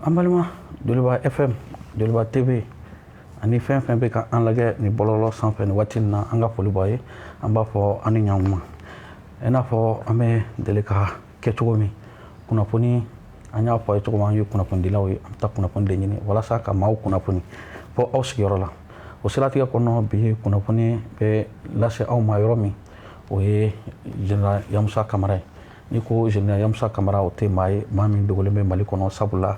An balima Joliba FM, Joliba TV ani fɛn fɛn bɛ ka an lajɛ nin bɔlɔlɔ sanfɛ nin waati in na, an ka foli b'aw ye. An b'a fɔ an ni ɲankuma. I n'a fɔ an bɛ deli ka kɛ cogo min, kunnafoni, an y'a fɔ a ye cogo min, an ye kunnafonidilaw ye, an bɛ taa kunnafoni de ɲini walasa ka maaw kunnafoni fɔ aw sigiyɔrɔ la. O siratigɛ kɔnɔ, bi kunnafoni bɛ lase aw ma yɔrɔ min, o ye Général Yamusa Kamara ye. N'i ko Général Yamusa Kamara, o tɛ maa ye maa min dogolen bɛ Mali kɔnɔ, sabula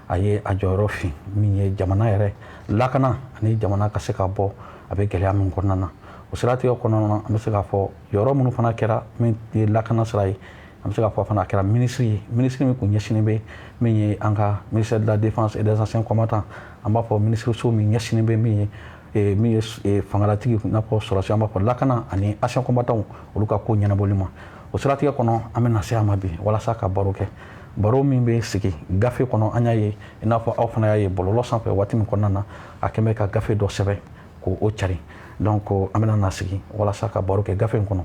a ye a jɔyɔrɔ fin min ye jamana yɛrɛ lakana ani jamana ka se ka bɔ a bɛ gɛlɛya min kɔnɔna na. O siratigɛ kɔnɔna na, an bɛ se k'a fɔ yɔrɔ minnu fana kɛra min ye lakana sira ye, an bɛ se k'a fɔ fana a kɛra minisiri ye, minisiri min kun ɲɛsinnen bɛ min ye an ka ministère de la Défense et des Anciens Combattants. An b'a fɔ minisiriso min ɲɛsinnen bɛ min ye fangalatigi, i n'a fɔ sɔrɔdasi, an b'a fɔ lakana ani anciens combattants, olu ka ko ɲɛnabɔli ma. O siratigɛ kɔnɔ, an bɛna se a ma bi walasa ka baro kɛ, baro min bɛ sigi gafe kɔnɔ. An y'a ye, i n'a fɔ aw fana y'a ye bɔlɔlɔ sanfɛ, waati min kɔnɔna na a kɛn bɛ ka gafe dɔ sɛbɛn k'o cari. Donc an bɛna na sigi walasa ka baro kɛ gafe in kɔnɔ.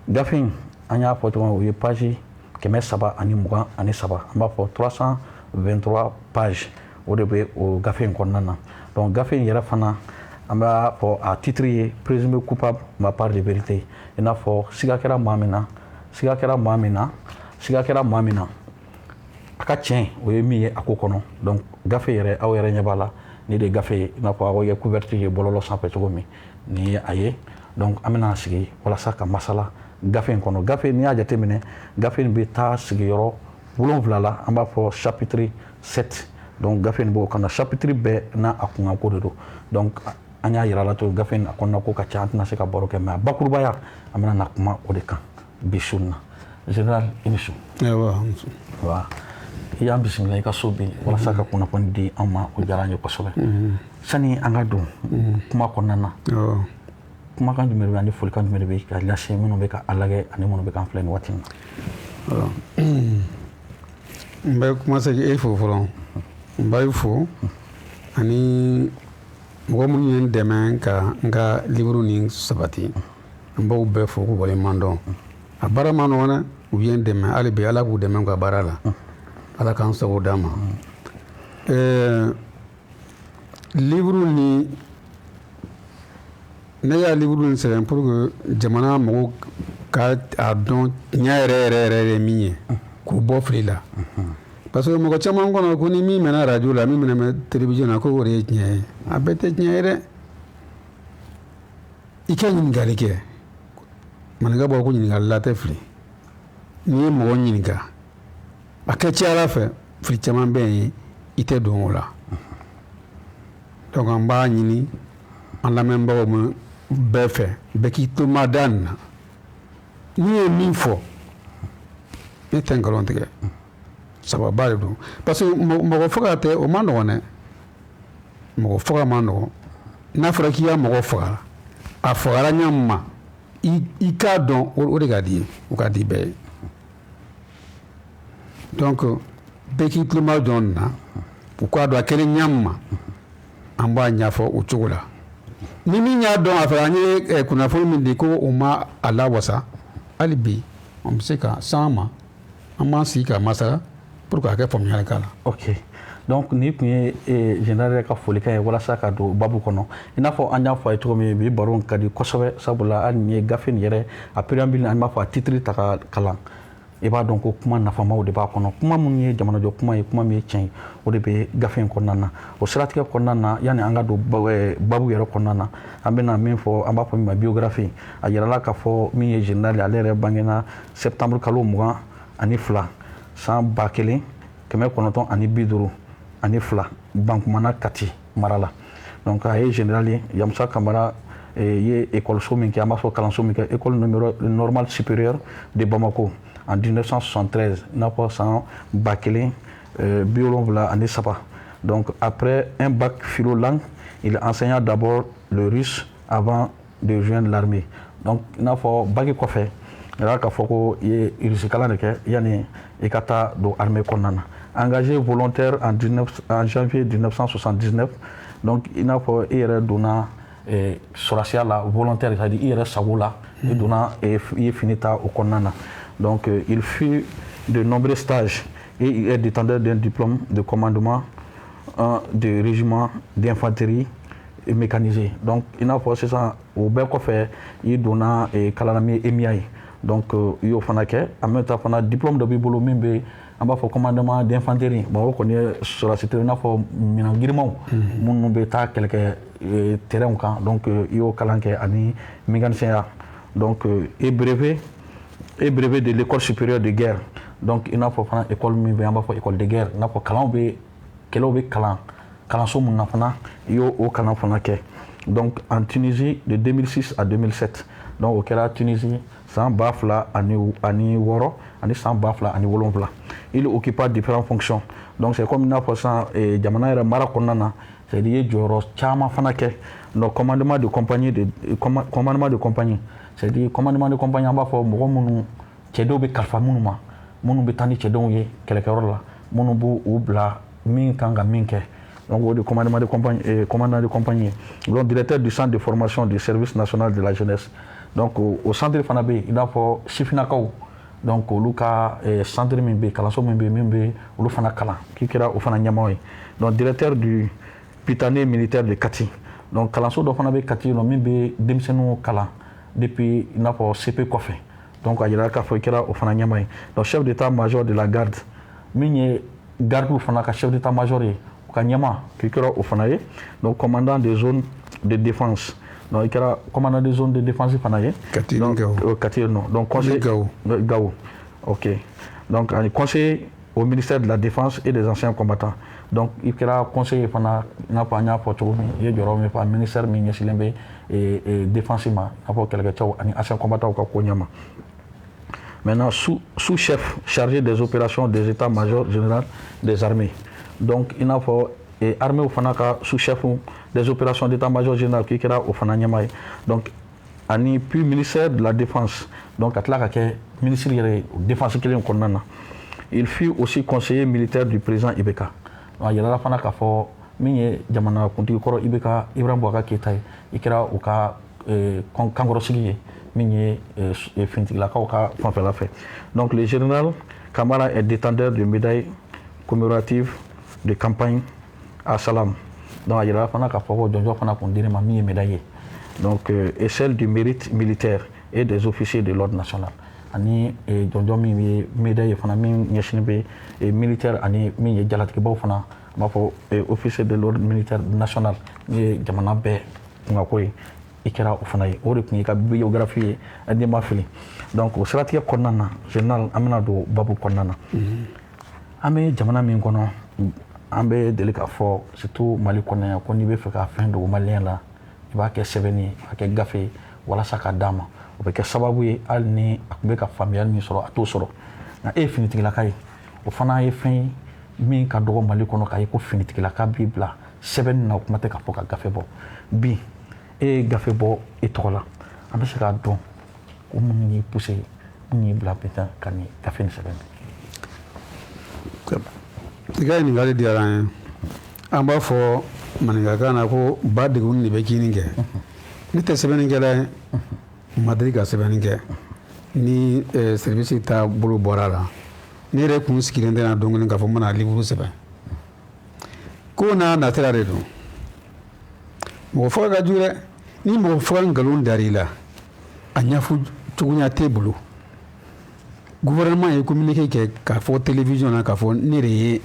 Gafe in, an y'a fɔ cogo min, o ye page 323, an b'a fɔ 323 page, o de bɛ o gafe in kɔnɔna na. Donc gafe in yɛrɛ fana, an b'a fɔ a titre ye "Présumé coupable, ma part de vérité". I n'a fɔ siga kɛra maa min na, siga kɛra maa min na, siga kɛra maa min na, a ka tiɲɛ o ye min ye a ko kɔnɔ. Donc gafe yɛrɛ, aw yɛrɛ ɲɛ b'a la, ni de ye gafe ye, i n'a fɔ aw ye couverture ye bɔlɔlɔ sanfɛ cogo min, nin ye a ye. Donc an bɛna sigi walasa ka masala gafe in kɔnɔ. Gafe, n'i y'a jateminɛ, gafe in bɛ taa sigiyɔrɔ 7 la, an b'a fɔ chapitre 7. Donc gafe in b'o kɔnɔ, chapitre bɛɛ n'a a kunkanko de don. Donc an y'a yira la cogo, gafe in a kɔnɔna ko ka ca, an tɛna se ka baro kɛ, mais a bakurubaya, an bɛna na kuma o de kan bi su in na. Général, i ni su. Ayiwa. Wa i y'an bisimila i ka so bi walasa ka kunnafoni di an ma, o diyara an ye kosɛbɛ. Sani an ka don kuma kɔnɔna na, kumakan jumɛn de bɛ ani folikan jumɛn de bɛ ka lase minnu bɛ ka a lajɛ ani minnu bɛ k'an filɛ nin waati in na? N bɛ kuma se e fo fɔlɔ. N b'a fo ani mɔgɔ minnu ye n dɛmɛ ka n ka livre nin sabati, n b'aw bɛɛ fo k'u waleɲuman dɔn. A baara ma nɔgɔn dɛ, u ye n dɛmɛ. Hali bi, Ala k'u dɛmɛ u ka baara la, Ala k'an sago d'a ma. Livre nin, ne y'a livre nin sɛbɛn pour que jamana mɔgɔw ka a dɔn tiɲɛ yɛrɛ yɛrɛ yɛrɛ ye min ye, k'u bɔ fili la, parce que mɔgɔ caman kɔnɔ ko ni min mɛnna radio la, min mɛnna télévision na, ko o de ye tiɲɛ ye. A bɛɛ tɛ tiɲɛ ye dɛ. I ka ɲininkali kɛ, maninka b'a fɔ ko ɲininkali la tɛ fili. N'i ye mɔgɔ ɲininka, a ka ca Ala fɛ, fili caman bɛ yen, i tɛ don o la. Donc an b'a ɲini an lamɛnbagaw ma bɛɛ fɛ, bɛɛ k'i to ma da nin na. N'i ye min fɔ, ne tɛ nkalon tigɛ, sababa de don, parce que mɔgɔ faga tɛ, o ma nɔgɔn dɛ. Mɔgɔ faga ma nɔgɔn. N'a fɔra k'i ka mɔgɔ faga, a fagara ɲa min ma, i k'a dɔn, o de ka di ye, o ka di bɛɛ ye. Donc bɛɛ k'i tulo jɔ nin na, u k'a dɔn a kɛra ɲa min ma, an b'a ɲɛfɔ o cogo la. Ni min y'a dɔn a fɛ, an ye kunnafoni min di ko o ma a lawasa, hali bi an bɛ se ka s'an ma, an b'an sigi ka masala pour que a kɛ faamuyali k'a la. Ok, donc nin tun ye général yɛrɛ ka folikan ye walasa ka don babu kɔnɔ. I n'a fɔ an y'a fɔ a ye cogo min, bi baro ka di kosɛbɛ, sabula hali nin ye gafe nin yɛrɛ a préambule, an b'a fɔ a titre ta ka kalan, i b'a dɔn ko kuma nafamaw de b'a kɔnɔ, kuma minnu ye jamanajɔ kuma ye, kuma min ye tiɲɛ ye, o de bɛ gafe in kɔnɔna na. O siratigɛ kɔnɔna na, yanni an ka don babu yɛrɛ kɔnɔna na, an bɛna min fɔ, an b'a fɔ min ma biographie. A yirala k'a fɔ min ye général, ale yɛrɛ bangena septembre kalo 22 san 1952, Bankumana, Kati mara la. Donc a ye général ye. Yamusa Kamara ye école min kɛ, an b'a fɔ kalanso min kɛ, École normale supérieure de Bamako en 1973, i n'a fɔ san 1073. Donc après un bac philo langue, il enseigna d'abord le russe avant de joindre l'armée. Donc i n'a fɔ bac kɔfɛ, a k'a fɔ ko i ye russe kalan de kɛ yanni i ka taa don armée kɔnɔna na. Engagé volontaire 19, en janvier 1979. Donc i n'a fɔ i yɛrɛ donna sɔrɔsiya la volontaire, c'est à dire i yɛrɛ sago la, i donna, i ye fini ta o kɔnɔna na. Donc il fit de nombreux stages. Et il est détenteur d'un diplôme de commandement de régiment d'infanterie mécanisé. Donc i n'a fɔ sisan, o bɛɛ kɔfɛ, i donna kalan na min ye EMIA ye. Donc i y'o fana kɛ. En même temps fana, diplôme dɔ b'i bolo min bɛ, an b'a fɔ commandement d'infanterie. Bon, o kɔni ye sɔrɔdasi tɛ, i n'a fɔ minɛn girimanw minnu bɛ taa kɛlɛkɛ terrain kan. Donc i y'o kalan kɛ ani mécanicien ya. Donc et brevet de l'école supérieure de guerre. Donc i n'a fɔ fana école min bɛ, an b'a fɔ école de guerre, i n'a fɔ kalanw bɛ, kɛlɛw bɛ kalan kalanso mun na fana, i y'o o kalan fana kɛ. Donc en Tunisie de 2006 à 2007. Donc o kɛra Tunisie san 2006 ani san 2007. Il occupa différentes fonctions. Donc c'est comme i n'a fɔ sisan jamana yɛrɛ mara kɔnɔna na, c'est à dire i ye jɔyɔrɔ caman fana kɛ. Donc commandement de compagnie, c'est à dire commandement de compagnie, an b'a fɔ mɔgɔ minnu cɛdenw bɛ kalifa minnu ma, minnu bɛ taa ni cɛdenw ye kɛlɛkɛyɔrɔ la, minnu b'u u bila min kan ka min kɛ. Donc o de commandement de compagnie, commandant de compagnie. Donc directeur du centre de formation du service national de la jeunesse. Donc o centre fana bɛ yen, i n'a fɔ sifinnakaw. Donc olu ka centre min bɛ yen, kalanso min bɛ yen, min bɛ olu fana kalan, k'i kɛra o fana ɲɛmɔgɔ ye. Donc directeur du Prytanée militaire de Kati. Donc kalanso dɔ fana bɛ Kati yen nɔ min bɛ denmisɛnninw kalan depuis i n'a fɔ CP kɔfɛ. Donc a yira k'a fɔ i kɛra o fana ɲɛmaa ye. Donc chef d'état-major de la garde, min ye garde fana ka chef d'état-major ye, o ka ɲɛmaa, k'i kɛra o fana ye. Donc commandant des zones de défense. Donc i kɛra commandant des zones de défense fana ye. Kati. Donc Gawo. Kati yen nɔ. Donc conseiller Gawo. Gawo, ok. Donc ani conseiller au ministère de la Défense et des Anciens Combattants. Donc i kɛra conseiller fana, i n'a fɔ an y'a fɔ cogo min, i ye jɔyɔrɔ min fɔ ministère min ɲɛsinnen bɛ défense ma, i n'a fɔ kɛlɛkɛcɛw ani anciens combattants ka ko ɲɛ ma. Maintenant, sous-chef chargé des opérations des états-majors général des armées. Donc, i n'a fɔ armée fana ka sous-chef des opérations d'état-major général, k'i kɛra o fana ɲɛmaa ye. Donc, ani puis ministère de la Défense. Donc, ka tila ka kɛ ministre yɛrɛ ye défense kelen kɔnɔna na. Il fut aussi conseiller militaire du président IBK. A yirala fana k'a fɔ min ye jamana kuntigi kɔrɔ IBK, Ibrahim Boubacar Keïta ye, i kɛra u ka kankɔrɔsigi ye min ye finitigilakaw ka fanfɛla fɛ. Donc le général Kamara est détenteur de médaille commémorative de campagne à Salam. Donc a yirala fana k'a fɔ ko jɔnjɔn fana kun dir'i ma min ye médaille ye. Donc et celle du mérite militaire et des officiers de l'ordre national. Ani jɔnjɔn min ye médaille ye fana min ɲɛsinnen bɛ militaire ani min ye jalatigibaw fana, an b'a fɔ officier de l'ordre militaire national, min ye jamana bɛɛ kunkako ye, i kɛra o fana ye. O de tun y'i ka biographie ye, n'i ma fili. Donc o siratigɛ kɔnɔna na, général, an bɛna don babu kɔnɔna na. An bɛ jamana min kɔnɔ, an bɛ deli k'a fɔ, surtout Mali kɔnɔ yan, ko n'i bɛ fɛ ka fɛn dogo maliyɛn la, i b'a kɛ sɛbɛnni ye, i b'a kɛ gafe ye walasa ka d'a ma. O bɛ kɛ sababu ye, hali ni a tun bɛ ka faamuyali min sɔrɔ, a t'o sɔrɔ. Nka e ye finitigilaka ye, o fana ye fɛn ye min ka dɔgɔ Mali kɔnɔ, k'a ye ko finitigilaka b'i bila sɛbɛnni na, o kuma tɛ k'a fɔ ka gafe bɔ. Bi e ye gafe bɔ e tɔgɔ la, an bɛ se k'a dɔn ko mun y'i poussé, mun y'i bila peut-être ka nin gafe nin sɛbɛn? I ka ɲininkali diyara an ye. An b'a fɔ maninkakan na ko ba degun de bɛ kini kɛ. Ne tɛ sɛbɛnnikɛla ye, ma deli ka sɛbɛnni kɛ. Ni service ta bolo bɔra a la, ne yɛrɛ kun sigilen tɛ na don kelen k'a fɔ n bɛna livre sɛbɛn. Ko n'a natira de don. Mɔgɔ faga ka jugu dɛ. Ni mɔgɔ faga nkalon dar'i la, a ɲɛfɔ cogoya t'e bolo. Gouvernement ye communiqué kɛ k'a fɔ télévision na k'a fɔ ne de ye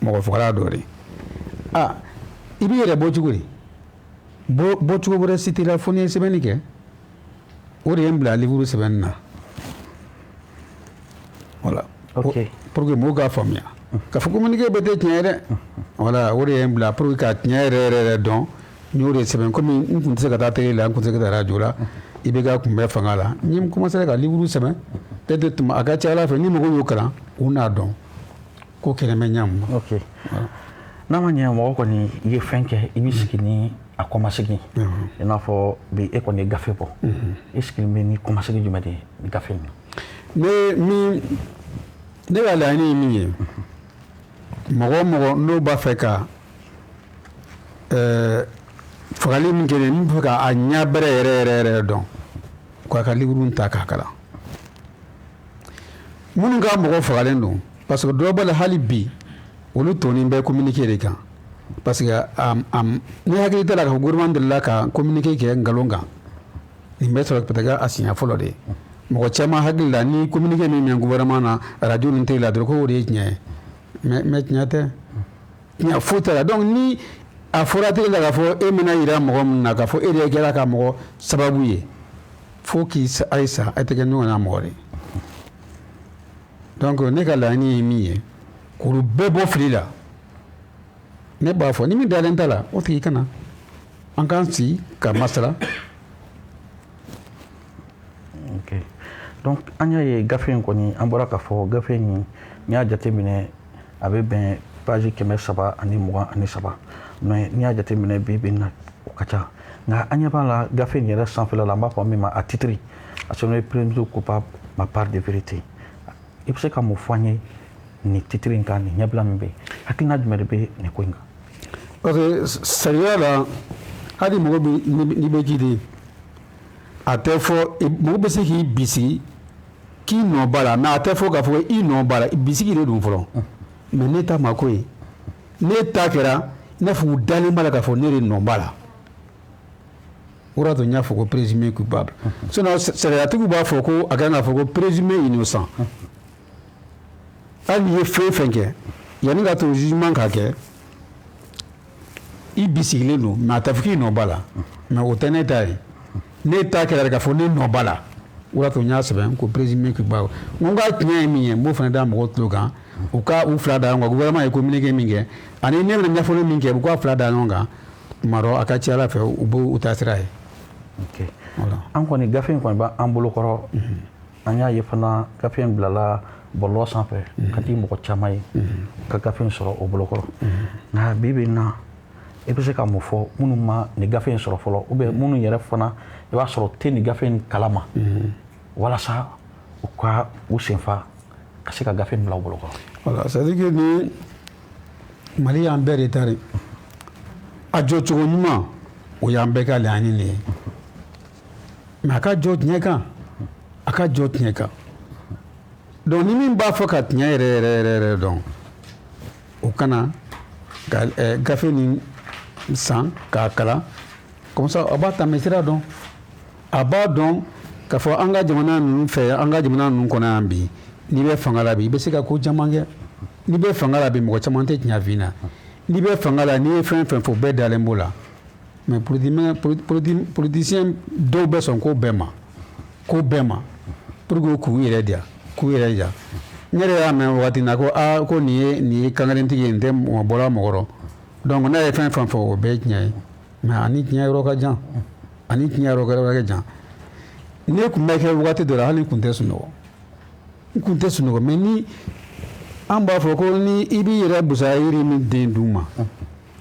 mɔgɔ fagala dɔ de. A i b'i yɛrɛ bɔ cogo di? Bɔ cogo wɛrɛ si t'i la fo n'i ye sɛbɛnni kɛ. O de ye n bila livre sɛbɛnni na. Voilà. Pour que mɔgɔw k'a faamuya k'a fɔ communiqué bɛɛ tɛ tiɲɛ ye dɛ. Voilà, o de ye n bila pour que ka tiɲɛ yɛrɛ yɛrɛ yɛrɛ dɔn. N y'o de sɛbɛn. Komi n tun tɛ se ka taa télé la, n tun tɛ se ka taa radio la, IBK tun bɛ fanga la, n ye commencé ka livre sɛbɛn. Peut-être tuma a ka ca Ala fɛ, ni mɔgɔw y'o kalan, u n'a dɔn ko kɛnɛ bɛ ɲa mun ma. Ok, n'a ma ɲɛ mɔgɔ kɔni i ye fɛn kɛ, i b'i sigi ni a kɔmasegin. I n'a fɔ bi e kɔni ye gafe bɔ, e sigilen bɛ ni kɔmasegin jumɛn de ye ni gafe in na? Ne min, ne ka laɲini ye min ye, mɔgɔ o mɔgɔ n'o b'a fɛ ka fagali min kɛ, min b'a fɛ k'a ɲɛ bɛrɛ yɛrɛ yɛrɛ yɛrɛ dɔn, k'a ka livre ta k'a kalan. Minnu ka mɔgɔ fagalen don Parce que dɔw b'a la hali bi, olu tonin bɛ communiqué de kan, parce que ne hakili t'a la k'a fɔ gouvernement delila ka communiqué kɛ nkalon kan. Nin bɛ sɔrɔ peut-être a siɲɛ fɔlɔ de ye. Mɔgɔ caman hakili la, ni communiqué min mɛn gouvernement na, radio ni télé la dɔrɔn, ko o de ye tiɲɛ ye. Mais tiɲɛ tɛ, tiɲɛ foyi t'a la. Donc ni a fɔra télé la k'a fɔ e bɛna yira mɔgɔ min na k'a fɔ e de kɛra ka mɔgɔ sababu ye fo k'i ayisa, a tɛ kɛ ɲɔgɔn na mɔgɔ de. Donc ne ka laɲini ye min ye, k'olu bɛɛ bɔ fili la. Ne b'a fɔ, ni min dalen t'a la, o tigi kana an k'an sigi ka masala. Ok, donc an y'a ye gafe in kɔni, an bɔra k'a fɔ gafe in, n'i y'a jateminɛ, a bɛ bɛn page 323, mais n'i y'a jateminɛ bi bi in na, o ka ca. Nka an ɲɛ b'a la, gafe in yɛrɛ sanfɛla la, an b'a fɔ min ma a titre, a sɛbɛnnen "Présumé coupable, ma part de vérité". I bɛ se ka mun fɔ an ye nin titre in kan, nin ɲɛbila min bɛ yen? Hakilina jumɛn de bɛ nin ko in kan? Parce que sariya la, hali mɔgɔ bɛ n'i bɛ kiti, a tɛ fɔ mɔgɔ bɛ se k'i bisigi k'i nɔ b'a la, mais a tɛ fɔ k'a fɔ i nɔ b'a la. Bisigi de don fɔlɔ. Mais ne ta ma ko ye, ne ta kɛra i n'a fɔ u dalen b'a la k'a fɔ ne de nɔ b'a la. O de y'a to n y'a fɔ ko présumé coupable. Sinon sariyatigiw b'a fɔ ko a kan k'a fɔ ko présumé innocent. Hali n'i ye fɛn fɛn kɛ, yanni ka to jugement ka kɛ, i bisigilen don, mais a tɛ fɔ k'i nɔ b'a la. Mais o tɛ ne ta ye. Ne ta kɛra k'a fɔ ne nɔ b'a la. O de y'a to n y'a sɛbɛn ko présumé coupable. N ko n ka tiɲɛ ye min ye, n b'o fana da mɔgɔw tulo kan, u ka u fila da ɲɔgɔn kan. Gouvernement ye communiqué min kɛ ani ne bɛna ɲɛfɔli min kɛ, u k'a fila da ɲɔgɔn kan. Tuma dɔ a ka ca Ala fɛ, u b'u ta sira ye. Ok. Voilà. An kɔni, gafe in kɔni b'an bolo kɔrɔ. An y'a ye fana, gafe in bilala bɔlɔlɔ sanfɛ ka di mɔgɔ caman ye ka gafe in sɔrɔ o bolo kɔrɔ. Nka bi bi in na, i bɛ se ka mun fɔ minnu ma nin gafe in sɔrɔ fɔlɔ, ou bien minnu yɛrɛ fana i b'a sɔrɔ tɛ nin gafe in kalama, walasa u ka u senfa ka se ka gafe in bila u bolo kɔrɔ? Voilà, c'est à dire que ni Mali y'an bɛɛ de ta de, a jɔcogo ɲuman, o y'an bɛɛ ka laɲini de ye. Mais a ka jɔ tiɲɛ kan, a ka jɔ tiɲɛ kan. Donc ni min b'a fɔ ka tiɲɛ yɛrɛ yɛrɛ yɛrɛ yɛrɛ dɔn, o kana ka gafe nin san k'a kalan. Comme ça a b'a taamasira dɔn, a b'a dɔn k'a fɔ an ka jamana ninnu fɛ, an ka jamana ninnu kɔnɔ yan bi, n'i bɛ fanga la bi, i bɛ se ka ko caman kɛ. N'i bɛ fanga la bi, mɔgɔ caman tɛ tiɲɛ f'i ɲɛna. N'i bɛ fanga la, n'i ye fɛn fɛn fɔ, bɛɛ dalen b'o la. Mais politicien dɔw bɛ sɔn ko bɛɛ ma, ko bɛɛ ma, pour que k'u yɛrɛ diya, k'u yɛrɛ diya. N yɛrɛ y'a mɛn wagati na ko aa, ko nin ye kankelentigi ye, nin tɛ mɔgɔ bɔra mɔgɔ rɔ. Donc n'a ye fɛn fɛn fɔ, o bɛɛ ye tiɲɛ ye. Mais ani tiɲɛ yɔrɔ ka jan, ani tiɲɛ yɔrɔ ka jan. Ne tun bɛ kɛ wagati dɔ la, hali n tun tɛ sunɔgɔ, n tun tɛ sunɔgɔ. Mais ni an b'a fɔ ko ni i b'i yɛrɛ busaya yiri min den d'u ma,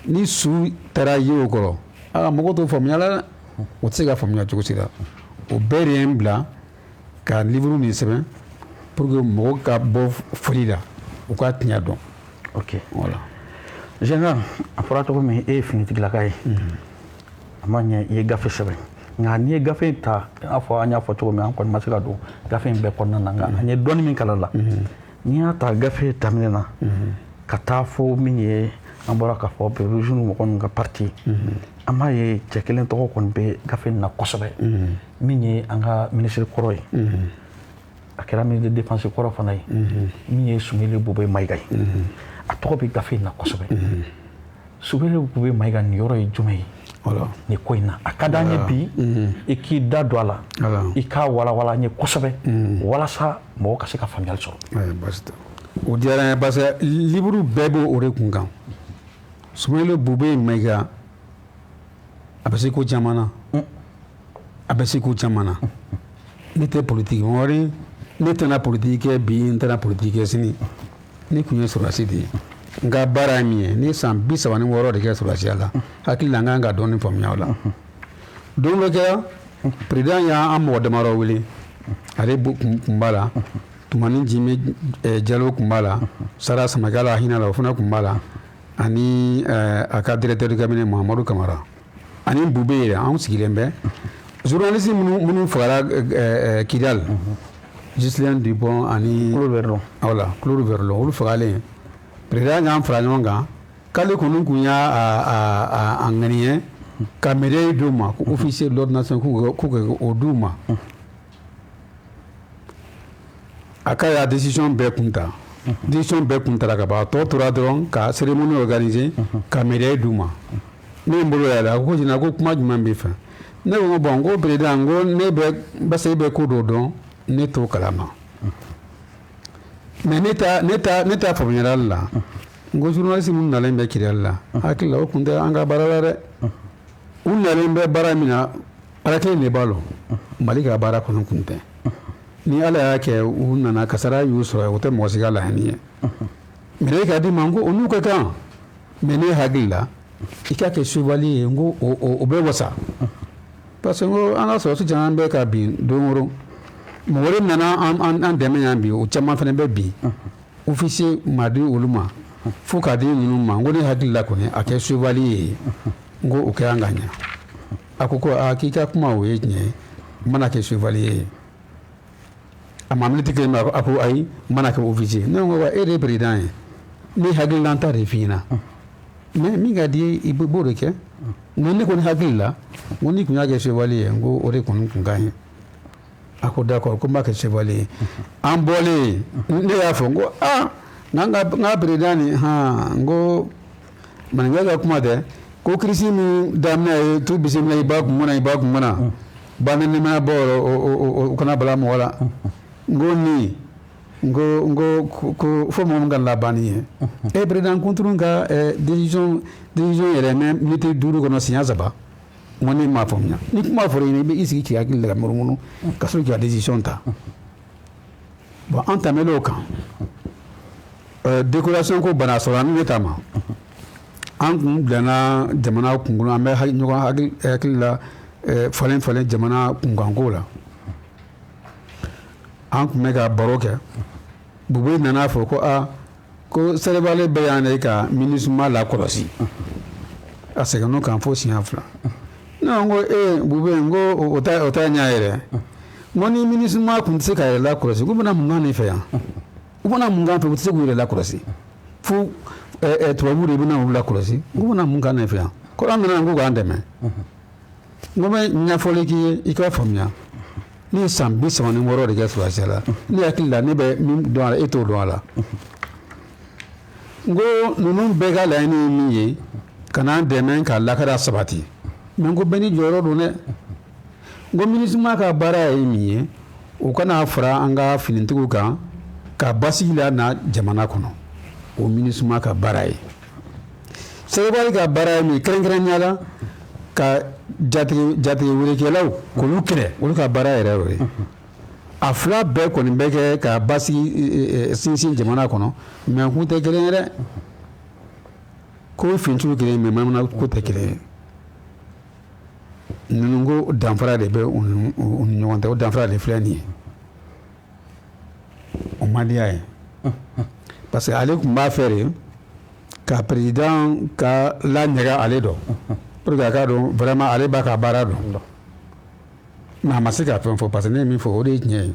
ni su taara ye o kɔrɔ, aa, mɔgɔw t'o faamuya la dɛ. O tɛ se ka faamuya cogo si la. O bɛɛ de ye n bila ka livre nin sɛbɛn pour que mɔgɔw ka bɔ fili la, u ka tiɲɛ dɔn. Ok. Voilà. Général, a fɔra cogo min, e ye finitigilaka ye, a ma ɲɛ i ye gafe sɛbɛn. Nka n'i ye gafe in ta, i n'a fɔ an y'a fɔ cogo min, an kɔni ma se ka don gafe in bɛɛ kɔnɔna na, nka an ye dɔɔni min kalan la, n'i y'a ta gafe daminɛ na ka taa fo min ye, an bɔra k'a fɔ Béret mɔgɔ ninnu ka parti, an b'a ye cɛ kelen tɔgɔ kɔni bɛ gafe in na kosɛbɛ, min ye an ka minisiri kɔrɔ ye, a kɛra ministre de défense kɔrɔ fana ye, min ye Soumeylou Boubèye Maïga ye. A tɔgɔ bɛ gafe in na kosɛbɛ. Soumeylou Boubèye Maïga nin yɔrɔ ye jumɛn ye nin ko in na? A ka d'an ye bi i k'i da don a la, i k'a walawala an ye kosɛbɛ, walasa mɔgɔw ka se ka faamuyali sɔrɔ. Ayi, baasi tɛ. O diyara n ye, parce que livre bɛɛ b'o de kun kan. Soumeylou Boubèye Maïga, a bɛ se ko caman na, a bɛ se ko caman na. Ne tɛ politique mɔgɔ ye, ne tɛna politique kɛ bi, n tɛna politique kɛ sini. Ne kun ye sɔrɔdasi de ye. N ka baara ye min ye, ne ye san 36 de kɛ sɔrɔdasiya la. Hakili la, n kan ka dɔɔni faamuya o la. Don dɔ kɛra, président y'an mɔgɔ damadɔ wele. Ale kun b'a la, Tumani Jimi Jalo kun b'a la, Sara Samakɛ, la hinɛ la, o fana kun b'a la, ani a ka directeur de cabinet Mahamadu Kamara, ani Boubèye yɛrɛ. Anw sigilen bɛ, journaliste minnu fagara Kidal. Ghislain Dupont ani Claude Verlon. Voilà, Claude Verlon, olu fagalen, président y'an fara ɲɔgɔn kan k'ale kɔni tun y'a a ŋaniya ka médaille d'u ma, ko officier de l'ordre national, k'u ka o d'u ma. A k'a y'a décision bɛɛ kun ta, décision bɛɛ kun tara ka ban, a tɔ tora dɔrɔn ka cérémonie organiser ka médaille d'u ma. Ne ye n bolo yɛlɛ, a ko jina ko kuma jumɛn b'i fɛ? Ne ko bon, n ko président, n ko ne bɛ parce que e bɛ ko dɔ dɔn, ne t'o kalama, mais ne ta faamuyali la, n ko journaliste minnu nalen bɛ Kidali la, hakili la o kun tɛ an ka baara la dɛ. U nalen bɛ baara min na, Ala kelen de b'a lɔn. Mali ka baara kɔni kun tɛ. Ni Ala y'a kɛ u nana, kasara y'u sɔrɔ, o tɛ mɔgɔ si ka laɲini ye. Mais ka di ma, n ko o n'u ka kan, mais ne hakili la i ka kɛ chevalier ye, n ko o bɛ wasa, parce que n ko an ka sɔrɔdasi caman bɛ ka bin don o don. Mɔgɔ wɛrɛ nana an dɛmɛ yan bi, o caman fana bɛ bin, officier ma di olu ma fo k'a di ninnu ma. N ko ne hakili la kɔni, a kɛ chevalier ye, n ko o kɛ an ka ɲɛ. A ko aa, k'i ka kuma o ye tiɲɛ ye, n mana kɛ chevalier ye. A ma miniti kelen, a ko ayi, n mana kɛ officier. Ne ko wa, e de ye président ye, ne hakililanta de f'i ɲɛna, mais min ka di ye, i b'o de kɛ. Nka ne kɔni hakili la, n ko n'i tun y'a kɛ chevalier ye, n ko o de kɔni tun ka ɲi. A ko d'accord, ko n b'a kɛ chevalier ye. An bɔlen, ne y'a fɔ, n ko aa, n ka président nin han, n ko maninkɛ ka kuma tɛ, ko kirisi min daminɛ ye tu bisimila i ba kun kɔnɔ, i ba kun kɔnɔ ba ni nimana bɔ o kana bala mɔgɔ la. N ko nin, n ko fo mɔgɔ min ka laban nin ye e président kunturu ka décision yɛrɛ mɛ miniti 5 kɔnɔ siɲɛ 3. N ko ne m'a faamuya. Ni kuma fɔra i ɲɛna, i bɛ i sigi k'i hakili la ka munumunu ka sɔrɔ k'i ka décision ta. Bon, an tɛmɛn'o kan, décoration ko bana sɔrɔ an ne ta ma. An kun bilana jamana kunkolo, an bɛ ɲɔgɔn hakili la falen falen jamana kunkanko la. An tun bɛ ka baro kɛ, Bube nana fɔ ko aa, ko Serval bɛ yan de ka MINUSMA lakɔlɔsi. A seginna kan fo siɲɛ 2. Ne ko ee Bube, n ko o t'a ɲɛ yɛrɛ. N ko ni MINUSMA tun tɛ se ka yɛrɛ lakɔlɔsi, k'u bɛna mun k'an de fɛ yan? U bɛna mun k'an fɛ? U tɛ se k'u yɛrɛ lakɔlɔsi, fo tubabuw de bɛna olu lakɔlɔsi. K'u bɛna mun k'an de fɛ yan? Ko an nana k'u k'an dɛmɛ. N ko bɛ ɲɛfɔli k'i ye, i k'a faamuya. Ne ye san 36 de kɛ sɔrɔdasiya la. Ne hakili la, ne bɛ min dɔn a la, e t'o dɔn a la. N ko ninnu bɛɛ ka laɲini ye min ye, ka n'an dɛmɛ ka lakana sabati, mais n ko bɛɛ n'i jɔyɔrɔ don dɛ. N ko MINUSMA ka baara ye min ye, u kana fara an ka finitigiw kan ka basigi la na jamana kɔnɔ, o MINUSMA ka baara ye. Serval ka baara ye min ye, kɛrɛnkɛrɛnnenya la ka jatigɛ welekɛlaw k'olu kɛlɛ, olu ka baara yɛrɛ y'o ye. A fila bɛɛ kɔni bɛ kɛ ka basigi sinsin jamana kɔnɔ, mais kun tɛ kelen ye dɛ. Ko finitigiw kelen, mais manamana ko tɛ kelen ye. Ninnu ko danfara de bɛ u ni ɲɔgɔn cɛ, o danfara de filɛ nin ye. O man di a ye, parce que ale tun b'a fɛ de ka président ka laɲaga ale dɔn, pour que a k'a dɔn vraiment ale b'a ka baara dɔn. Mais a ma se ka fɛn fɔ, parce que ne ye min fɔ, o de ye tiɲɛ ye.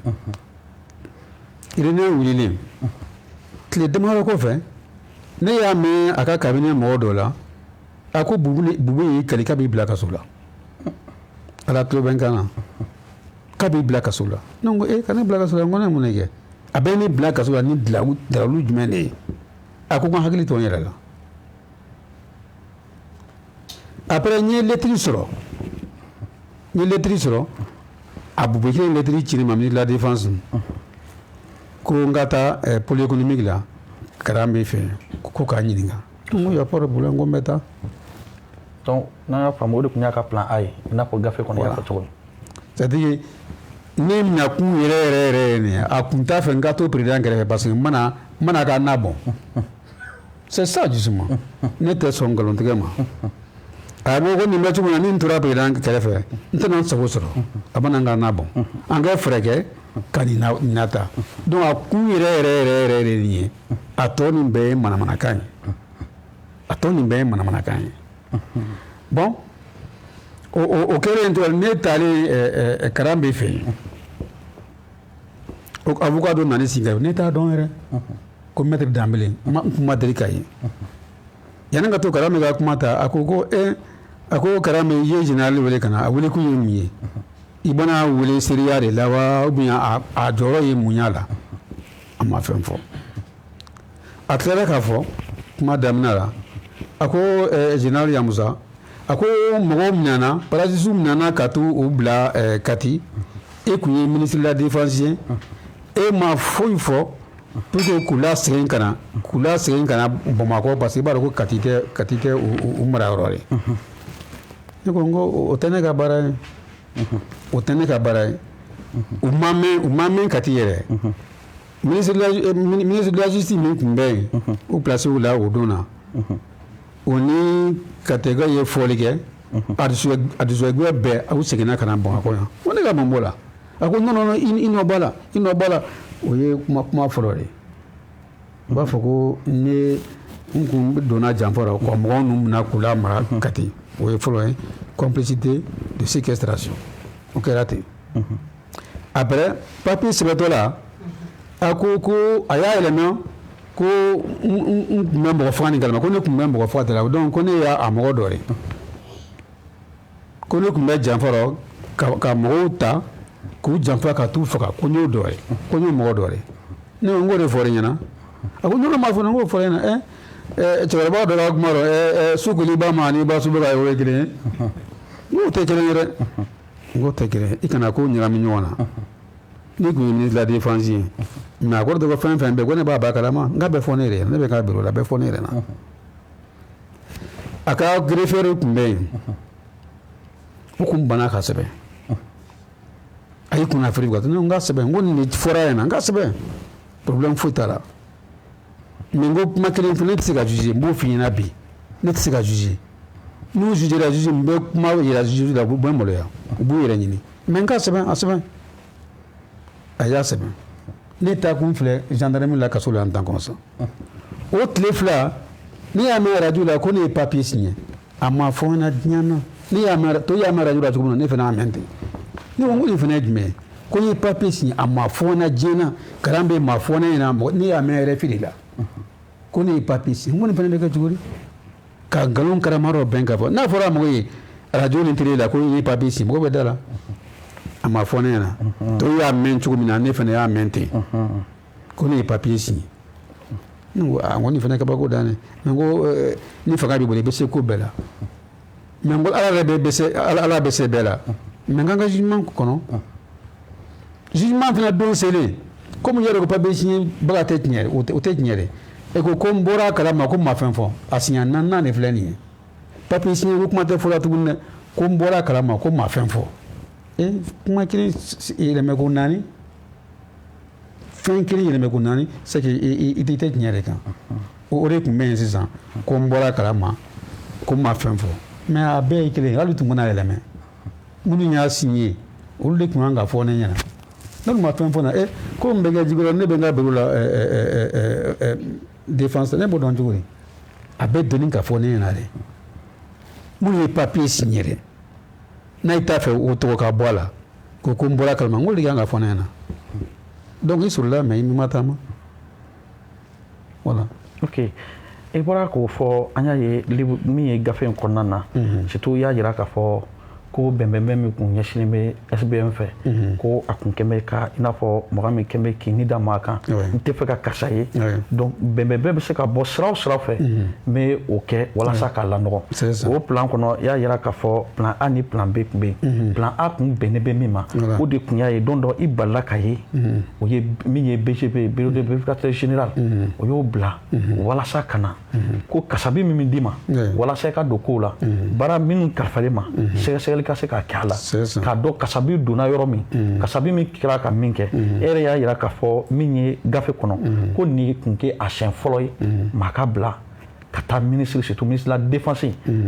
Réunion wulilen, tile damadɔ kɔfɛ, ne y'a mɛn a ka cabinet mɔgɔ dɔ la, a ko Bube y'i kali k'a b'i bila kaso la. Ala tulo bɛ n kan na, k'a b'i bila kaso la. Ne ko e ka ne bila kaso la, n ko ne mun de kɛ? A bɛ ne bila kaso la ni dalalu jumɛn de ye? A ko n ka hakili to n yɛrɛ la. Après, n ye lettre sɔrɔ, a Bube kelen lettre ci ne ma, ministre de la défense, ko n ka taa pôle économique la, Karan bɛ fɛ ko k'a ɲininka. N ko y a pas de problème, n ko n bɛ taa. Donc n'an y'a faamu, o de tun y'a ka plan A ye, i n'a fɔ gafe kɔnɔ i y'a fɔ cogo min. C'est à dire, ne nakun yɛrɛ yɛrɛ yɛrɛ ye nin ye, a kun t'a fɛ n ka to président kɛrɛfɛ, parce que n mana k'a na bɔn. C'est ça justement, ne tɛ sɔn nkalontigɛ ma. A ko nin bɛ cogo min na, ni n tora président kɛrɛfɛ, n tɛna n sago sɔrɔ, a bɛna n ka na bɔn. An ka fɛɛrɛ kɛ ka nin na ta. Donc a kun yɛrɛ yɛrɛ yɛrɛ yɛrɛ de nin ye. A tɔ nin bɛɛ ye manamanakan ye, a tɔ nin bɛɛ ye manamanakan ye. Bon, o kɛlen to, ne taalen Karan bɛ fɛ yen. O avocat dɔ nana sigi, ne t'a dɔn yɛrɛ, ko maître Danbele. N kun ma deli k'a ye. Yanni ka to Karamɛ ka kuma ta, a ko ko e, a ko Karamɛ, i ye général wele ka na, a wele kun ye mun ye? I bɛna wele seereya de la wa, ou bien a jɔyɔrɔ ye mun y'a la? A ma fɛn fɔ. A tilara k'a fɔ kuma daminɛ la, a ko général Yamusa, a ko mɔgɔw minɛna, parachutiste minɛna ka t'u u bila Kati. E kun ye ministre de la défense ye, e ma foyi fɔ pour que k'u lasegin ka na Bamakɔ, parce que i b'a dɔn ko Kati tɛ u mara yɔrɔ ye. Ne ko n ko o tɛ ne ka baara ye, o tɛ ne ka baara ye. U ma mɛn Kati yɛrɛ. Ministre de la justice min tun bɛ yen, o place la o don na, o ni Katɛkɛ ye fɔli kɛ, a dusugoya bɛɛ, aw seginna ka na Bamakɔ yan. Ko ne ka mun b'o la? A ko non, non, non, i nɔ b'a la, i nɔ b'a la. O ye kuma fɔlɔ de ye. U b'a fɔ ko ne n kun donna janfa la ka mɔgɔw ninnu minɛ k'u lamara Kati. O ye fɔlɔ ye, complicité de séquestration, o kɛra ten. Après, papier sɛbɛntɔ la, a ko ko a y'a yɛlɛma ko n tun bɛ mɔgɔ faga nin kalama, ko ne tun bɛ mɔgɔ faga de la, donc ko ne y'a mɔgɔ dɔ ye, ko ne tun bɛ janfa rɔ ka mɔgɔw ta k'u janfa ka t'u faga, ko n y'o dɔ ye, ko n y'o mɔgɔ dɔ ye. Ne ko n k'o de fɔra i ɲɛna. A ko non, m'a fɔ, n k'o fɔra i ɲɛna. Ɛ, cɛkɔrɔba dɔ ka kuma dɔn, ɛ su koli ba ma ani ba su bɛ ka o ye kelen ye. N k'o tɛ kelen ye dɛ, n k'o tɛ kelen ye. I kana ko ɲagami ɲɔgɔn na. Ne tun ye ministre de la défense ye, mais a kɔrɔ tɛ ko fɛn fɛn bɛ ko ne b'a ba kalama. N k'a bɛɛ fɔ ne yɛrɛ, ne bɛ ka bureau la, a bɛɛ fɔ ne yɛrɛ na. A ka greffier tun bɛ yen, o kun banna ka sɛbɛn. A y'i kunnafoni kan, ne ko n ka sɛbɛn, n ko nin de fɔra ɲɛna, n ka sɛbɛn, problème foyi t'a la. Mais n ko kuma kelen fana, ne tɛ se ka juger, n b'o f'i ɲɛna bi, ne tɛ se ka juger. N'u jugera juge, n bɛ kuma yira juge la, u bɛ maloya, u b'u yɛrɛ ɲini. Mais n ka sɛbɛn, a sɛbɛn. A y'a sɛbɛn. Ne taa kun filɛ gendarmerie la, kaso la en tant que ça. O tile 2, ne y'a mɛn radio la ko ne ye papier signé. A ma fɔ n ɲɛna diɲɛ na. Ne y'a mɛn, to y'a mɛn radio la cogo min na, ne fana y'a mɛn ten. Ne ko n ko nin fana ye jumɛn ye? Ko n ye papier signé, a ma fɔ n ɲɛna diɲɛ na. Kalan bɛ ma fɔ ne ɲɛna, mɔgɔ ne y'a mɛn RFI de la ko ne ye papier signé. N ko nin fana bɛ kɛ cogo di? Ka nkalon karama dɔ bɛn ka fɔ. N'a fɔra mɔgɔ ye radio ni télé la ko i ye papier signé, mɔgɔ bɛ da la. A ma fɔ ne ɲɛna. Tɔw y'a mɛn cogo min na, ne fana y'a mɛn ten ko ne ye papier signé. Ne ko aa, n ko nin fana kabako dan dɛ. Mais n ko ni fanga b'i bolo, i bɛ se ko bɛɛ la. Mais n ko Ala yɛrɛ bɛ se, Ala bɛ se bɛɛ la. Mais n k'an ka jugement kɔnɔ, jugement fana don selen, komi yɛrɛ ko papier signé baga tɛ tiɲɛ, o tɛ tiɲɛ dɛ. E ko ko n bɔra a kalama ko n ma fɛn fɔ. A siɲɛ naaninan de filɛ nin ye. Papier signé ko kuma tɛ fɔla tuguni dɛ. Ko n bɔra a kalama ko n ma fɛn fɔ. E, kuma kelen yɛlɛmɛ ko naani, fɛn kelen yɛlɛmɛ ko naani, c'est que i tɛ tiɲɛ de kan. O de tun bɛ yen sisan, ko n bɔra a kalama ko n ma fɛn fɔ. Mais a bɛɛ ye kelen ye, hali tun kana yɛlɛmɛ. Minnu y'a signé, olu de tun kan ka fɔ ne ɲɛna. Ne tun ma fɛn fɔ na. E ko n bɛ kɛ jikɔrɔ, ne bɛ n ka bureau la défense, ne b'o dɔn cogo di? A bɛ doni ka fɔ ne ɲɛna de. Minnu ye papier signé dɛ, n'a t'a fɛ o tɔgɔ ka bɔ a la, ko ko n bɔra kalama, n ko de kan ka fɔ ne ɲɛna. Donc i sɔrɔla, mais i ma taama, voilà. Ok, i bɔra k'o fɔ, an y'a ye livre min ye gafe in kɔnɔna na, surtout i y'a jira k'a fɔ ko bɛnbɛnbɛn min kun ɲɛsinnen bɛ SBM fɛ, ko a kun kɛn bɛ ka i n'a fɔ mɔgɔ min kɛn bɛ k'i ni da maa kan, n tɛ fɛ ka karisa ye. Donc bɛnbɛnbɛn bɛ se ka bɔ sira o sira fɛ, n bɛ o kɛ walasa k'a lanɔgɔ. O plan kɔnɔ, i y'a jira k'a fɔ plan A ni plan B tun bɛ yen. Plan A kun bɛnnen bɛ min ma, o de kun y'a ye don dɔ i balila ka ye, o ye min ye BGB, bureau de vérificateur général, o y'o bila walasa ka na ko kasabi min bɛ d'i ma walasa i ka don kow la, baara minnu kalifalen ma, sɛgɛsɛgɛli ka se ka kɛ a la k'a dɔn kasabi donna yɔrɔ min, kasabi min kɛra ka min kɛ. E yɛrɛ y'a jira k'a fɔ min ye gafe kɔnɔ, ko nin kun kɛ a siɲɛ fɔlɔ ye maa ka bila ka taa ministre, surtout ministre de la défense,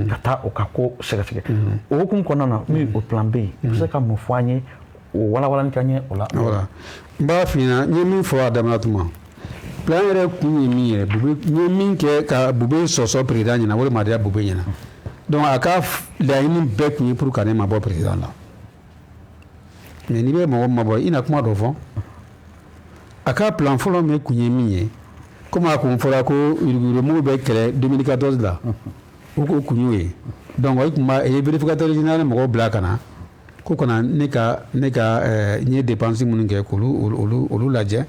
ka taa o ka ko sɛgɛsɛgɛ. O hukumu kɔnɔna na, min o plan B, i bɛ se ka mun fɔ an ye, o walawalali ka ɲɛ o la? Voilà, n b'a f'i ɲɛna, n ye min fɔ a daminɛ tuma, plan yɛrɛ kun ye min yɛrɛ, Bube n ye min kɛ ka Bube sɔsɔ président ɲɛna, o de ma diya Bube ɲɛna. Donc a ka laɲini bɛɛ kun ye pour ka ne mabɔ président la. Mais n'i bɛ mɔgɔ mabɔ, i na kuma dɔ fɔ. A ka plan fɔlɔ min kun ye min ye, komi a kun fɔra ko yuruguyurugu bɛ kɛlɛ 2014 la, o ko kun y'o ye. Donc o tun b'a ye vérificateur général mɔgɔw bila ka na ko kana ne ka n ye dépense minnu kɛ, k'olu olu lajɛ,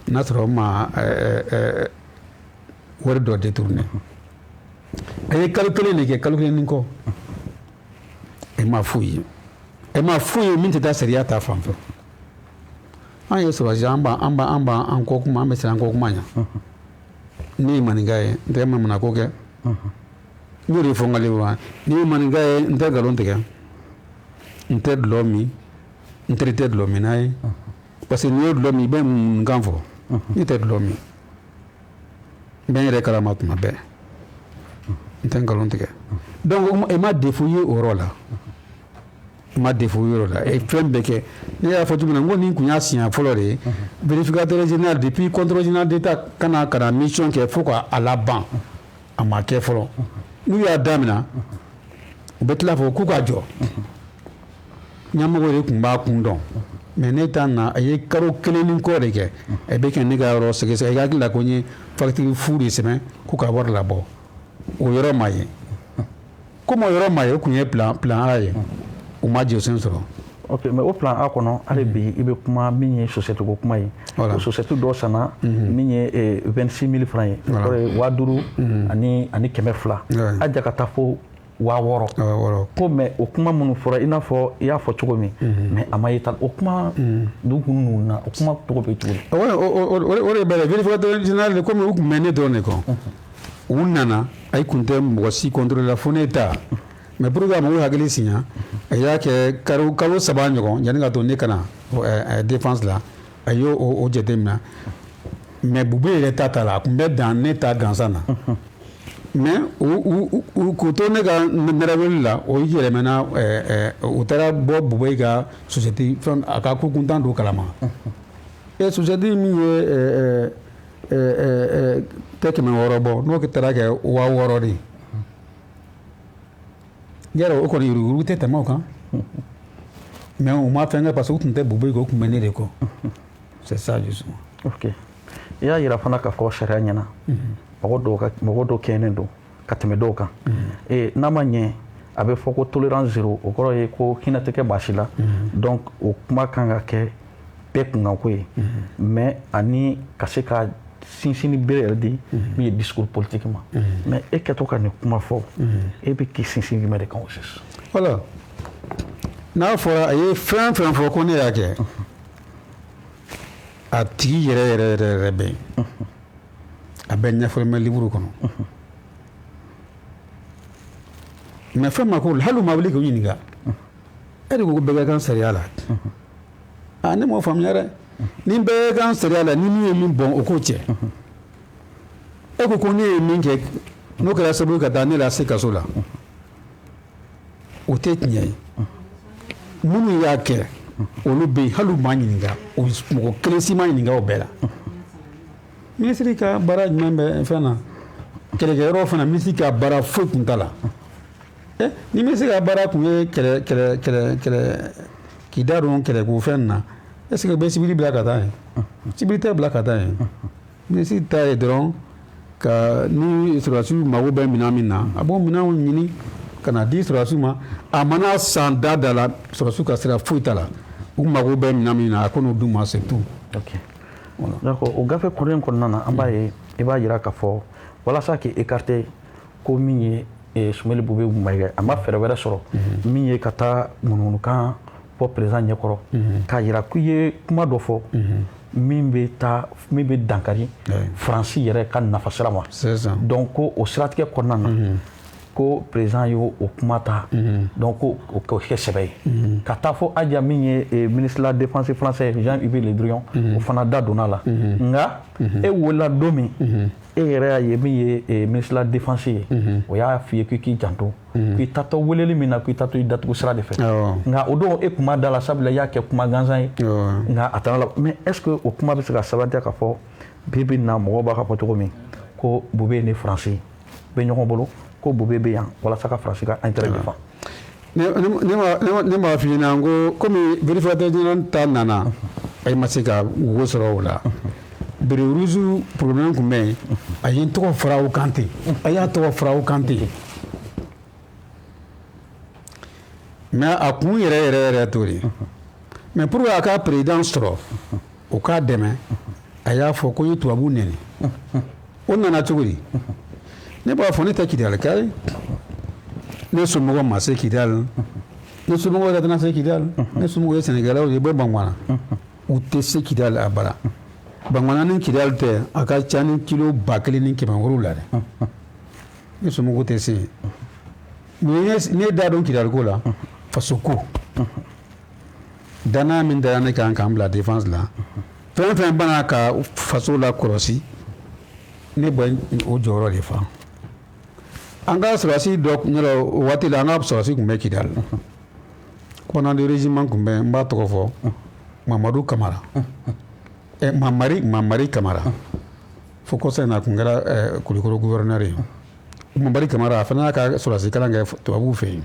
n'a sɔrɔ ma wari dɔ détourné. A ye kalo 1 de kɛ, kalo 1 ni kɔ, e ma foyi ye, e ma foyi ye min tɛ taa sariya ta fan fɛ. An ye sɔrɔsi, an b'a an kɔ kuma, an bɛ siran an kɔ kuma ɲɛ. Ne ye maninka ye, n tɛ manamana ko kɛ. N y'o de fɔ n ka livre la. Ne ye maninka ye, n tɛ nkalon tigɛ, n tɛ dɔlɔ min, n teri tɛ dɔlɔ minna ye, parce que n'i ye dɔlɔ min, i bɛ mun kan fɔ? Ne tɛ dɔlɔ min, n bɛ n yɛrɛ kalama tuma bɛɛ, n tɛ nkalon tigɛ. Donc e ma défaut ye o yɔrɔ la, i ma défaut ye o yɔrɔ la. E fɛn bɛɛ kɛ, ne y'a fɔ cogo min na, n ko nin kun y'a siɲɛ fɔlɔ de ye, vérificateur général, depuis contrôle général d'État ka na mission kɛ fo ka a laban, a ma kɛ fɔlɔ. N'u y'a daminɛ, u bɛ tila fɔ k'u ka jɔ, ɲɛmɔgɔ de tun b'a kun dɔn. Mais ne ta na, a ye kalo 1 ni kɔ de kɛ, a bɛ kɛ ne ka yɔrɔ sɛgɛsɛgɛ. I hakili la ko n ye facture fu de sɛbɛn ko ka wari labɔ, o yɔrɔ ma ye. Komi o yɔrɔ ma ye, o tun ye plan A ye, u ma jɔsen sɔrɔ. Ok, mais o plan A kɔnɔ, hali bi i bɛ kuma min ye société ko kuma ye. O société dɔ sanna min ye 26 000 francs ye, o kɔrɔ ye 5100, a ja ka taa fo 6000. 6000. Ko mais o kuma minnu fɔra, i n'a fɔ i y'a fɔ cogo min, mais a ma ye ta o kuma dugu ninnu na, o kuma tɔgɔ bɛ cogo di? O de bɛ vérificateur général, komi u tun bɛ ne dɔrɔn de kɔ, u nana, a kun tɛ mɔgɔ si contrôle la fo ne ta. Mais pour que a mɔgɔw hakili siɲa, a y'a kɛ kalo 3 ɲɔgɔn yanni ka to ne ka na défense la, a y'o o jateminɛ. Mais Bube yɛrɛ ta t'a la, a tun bɛ dan ne ta gansan na. Mais u k'u to ne ka nɛrɛwuli la, o yɛlɛmana, u taara bɔ Bube ka société fɛn, a ka ko kuntan don kalama. E société min ye tɛ 600 bɔ, n'o taara kɛ 6000 de ye, yɔrɔ o kɔni yuruguyurugu tɛ tɛmɛ o kan. Mais u ma fɛn kɛ parce que u tun tɛ Bube kɔ, u tun bɛ ne de kɔ. C'est ça justement. Ok, i y'a yira fana k'a fɔ sariya ɲɛna, mɔgɔ dɔw ka mɔgɔ dɔw kɛɲɛnen don ka tɛmɛ dɔw kan. N'a ma ɲɛ, a bɛ fɔ ko tolérance zéro, o kɔrɔ ye ko hinɛ tɛ kɛ baasi la. Donc o kuma kan ka kɛ bɛɛ kunkanko ye, mais ani ka se ka sinsinni bere yɛrɛ di min ye discours politique ma. Mais e kɛtɔ ka nin kuma fɔ, e bɛ k'i sinsin jumɛn de kan o sisan? Voilà, n'a fɔra a ye fɛn fɛn fɔ ko ne y'a kɛ, a tigi yɛrɛ yɛrɛ yɛrɛ yɛrɛ bɛ yen, a bɛ ɲɛfɔli bɛ livre kɔnɔ. Mais fɛn ma ko hali u ma wuli k'u ɲininka. E de ko ko bɛɛ ka kan sariya la. A ne m'o faamuya dɛ. Ni bɛɛ ka kan sariya la, ni min ye min bɔn, o k'o cɛ. E ko ko ne ye min kɛ, n'o kɛra sababu ye ka taa ne lase kaso la, o tɛ tiɲɛ ye. Minnu y'a kɛ, olu bɛ yen, hali u ma ɲininka, mɔgɔ kelen si ma ɲininka o bɛɛ la. Minisiri ka baara jumɛn bɛ fɛn na? Kɛlɛkɛyɔrɔ fana, minisiri ka baara foyi tun t'a la. Ni minisiri ka baara tun ye kɛlɛ kɛlɛ kɛlɛ kɛlɛ k'i da don kɛlɛko fɛn na, est ce que bɛ civil bila ka taa yen? Civil tɛ bila ka taa yen. Minisiri ta ye dɔrɔn ka ni sɔrɔdasiw mago bɛ minɛn min na, a b'o minɛnw ɲini ka na di sɔrɔdasiw ma. A mana san da da la, sɔrɔdasiw ka sira foyi t'a la. U mago bɛ minɛn min na, a ko n'o d'u ma, c'est tout. Ok, d'accord. O gafe kɔrɔlen kɔnɔna na, an b'a ye i b'a yira k'a fɔ walasa k'i écarter ko min ye Sumeli Bube Mayiga, a ma fɛɛrɛ wɛrɛ sɔrɔ min ye ka taa ŋunuŋunukan fɔ président ɲɛkɔrɔ k'a yira k'i ye kuma dɔ fɔ min bɛ taa min bɛ dankari Faransi yɛrɛ ka nafa sira ma. Donc ko o siratigɛ kɔnɔna na, ko président y'o o kuma ta, donc ko o kɛ sɛbɛ ye ka taa fɔ Aja min ye ministre de la défense français Jean-Yves Le Drian, o fana da donna la. Nka e wolola don min, e yɛrɛ y'a ye min ye ministre de la défense ye, o y'a f'i ye k'i k'i janto, k'i tatɔ weleli min na, k'i tatɔ i datugu sira de fɛ. Nka o don e kun ma da la, sabula i y'a kɛ kuma gansan ye, nka a taara la. Mais est ce que o kuma bɛ se ka sabatiya k'a fɔ bi bi in na, mɔgɔw b'a fɔ cogo min ko Bube ni Faransi bɛ ɲɔgɔn bolo, ko Bube bɛ yan walasa ka Faransi ka intérêt défend? Ne m'a f'i ɲɛna n ko komi vérificateur général ta nana, a ma se ka wo sɔrɔ o la. Béret rouge problème tun bɛ yen, a ye n tɔgɔ fara o kan ten, a y'a tɔgɔ fara o kan ten. Mais a kun yɛrɛ yɛrɛ yɛrɛ t'o de. Mais pour que a ka président sɔrɔ, o k'a dɛmɛ, a y'a fɔ ko n ye tubabu nɛni. O nana cogo di? Ne b'a fɔ ne tɛ kidalika ye, ne somɔgɔ ma se Kidali, ne somɔgɔ yɛrɛ tɛna se Kidali, ne somɔgɔ ye sɛnɛkɛlaw ye, bɛ Bangwana, u tɛ se Kidali a bara. Bangwana ni Kidali tɛ, a ka ca ni kilo 1700 dɛ. Ne somɔgɔw tɛ se yen. Ne da don Kidali ko la, faso ko danaya min dara ne kan k'an bila défense la, fɛn fɛn bana ka faso la kɔlɔsi, ne bɛ o jɔyɔrɔ de fa. An ka sɔrɔdasi dɔ yɔrɔ, o waati la an ka sɔrɔdasi tun bɛ Kidali, commandant de régiment tun bɛ, n b'a tɔgɔ fɔ, Mamadu Kamara, Mamari, Mamari Kamara, fo kɔsa in na a tun kɛra Kulukɔrɔ gouverneur ye. Mamari Kamara, a fana y'a ka sɔrɔdasi kalan kɛ tubabuw fɛ yen.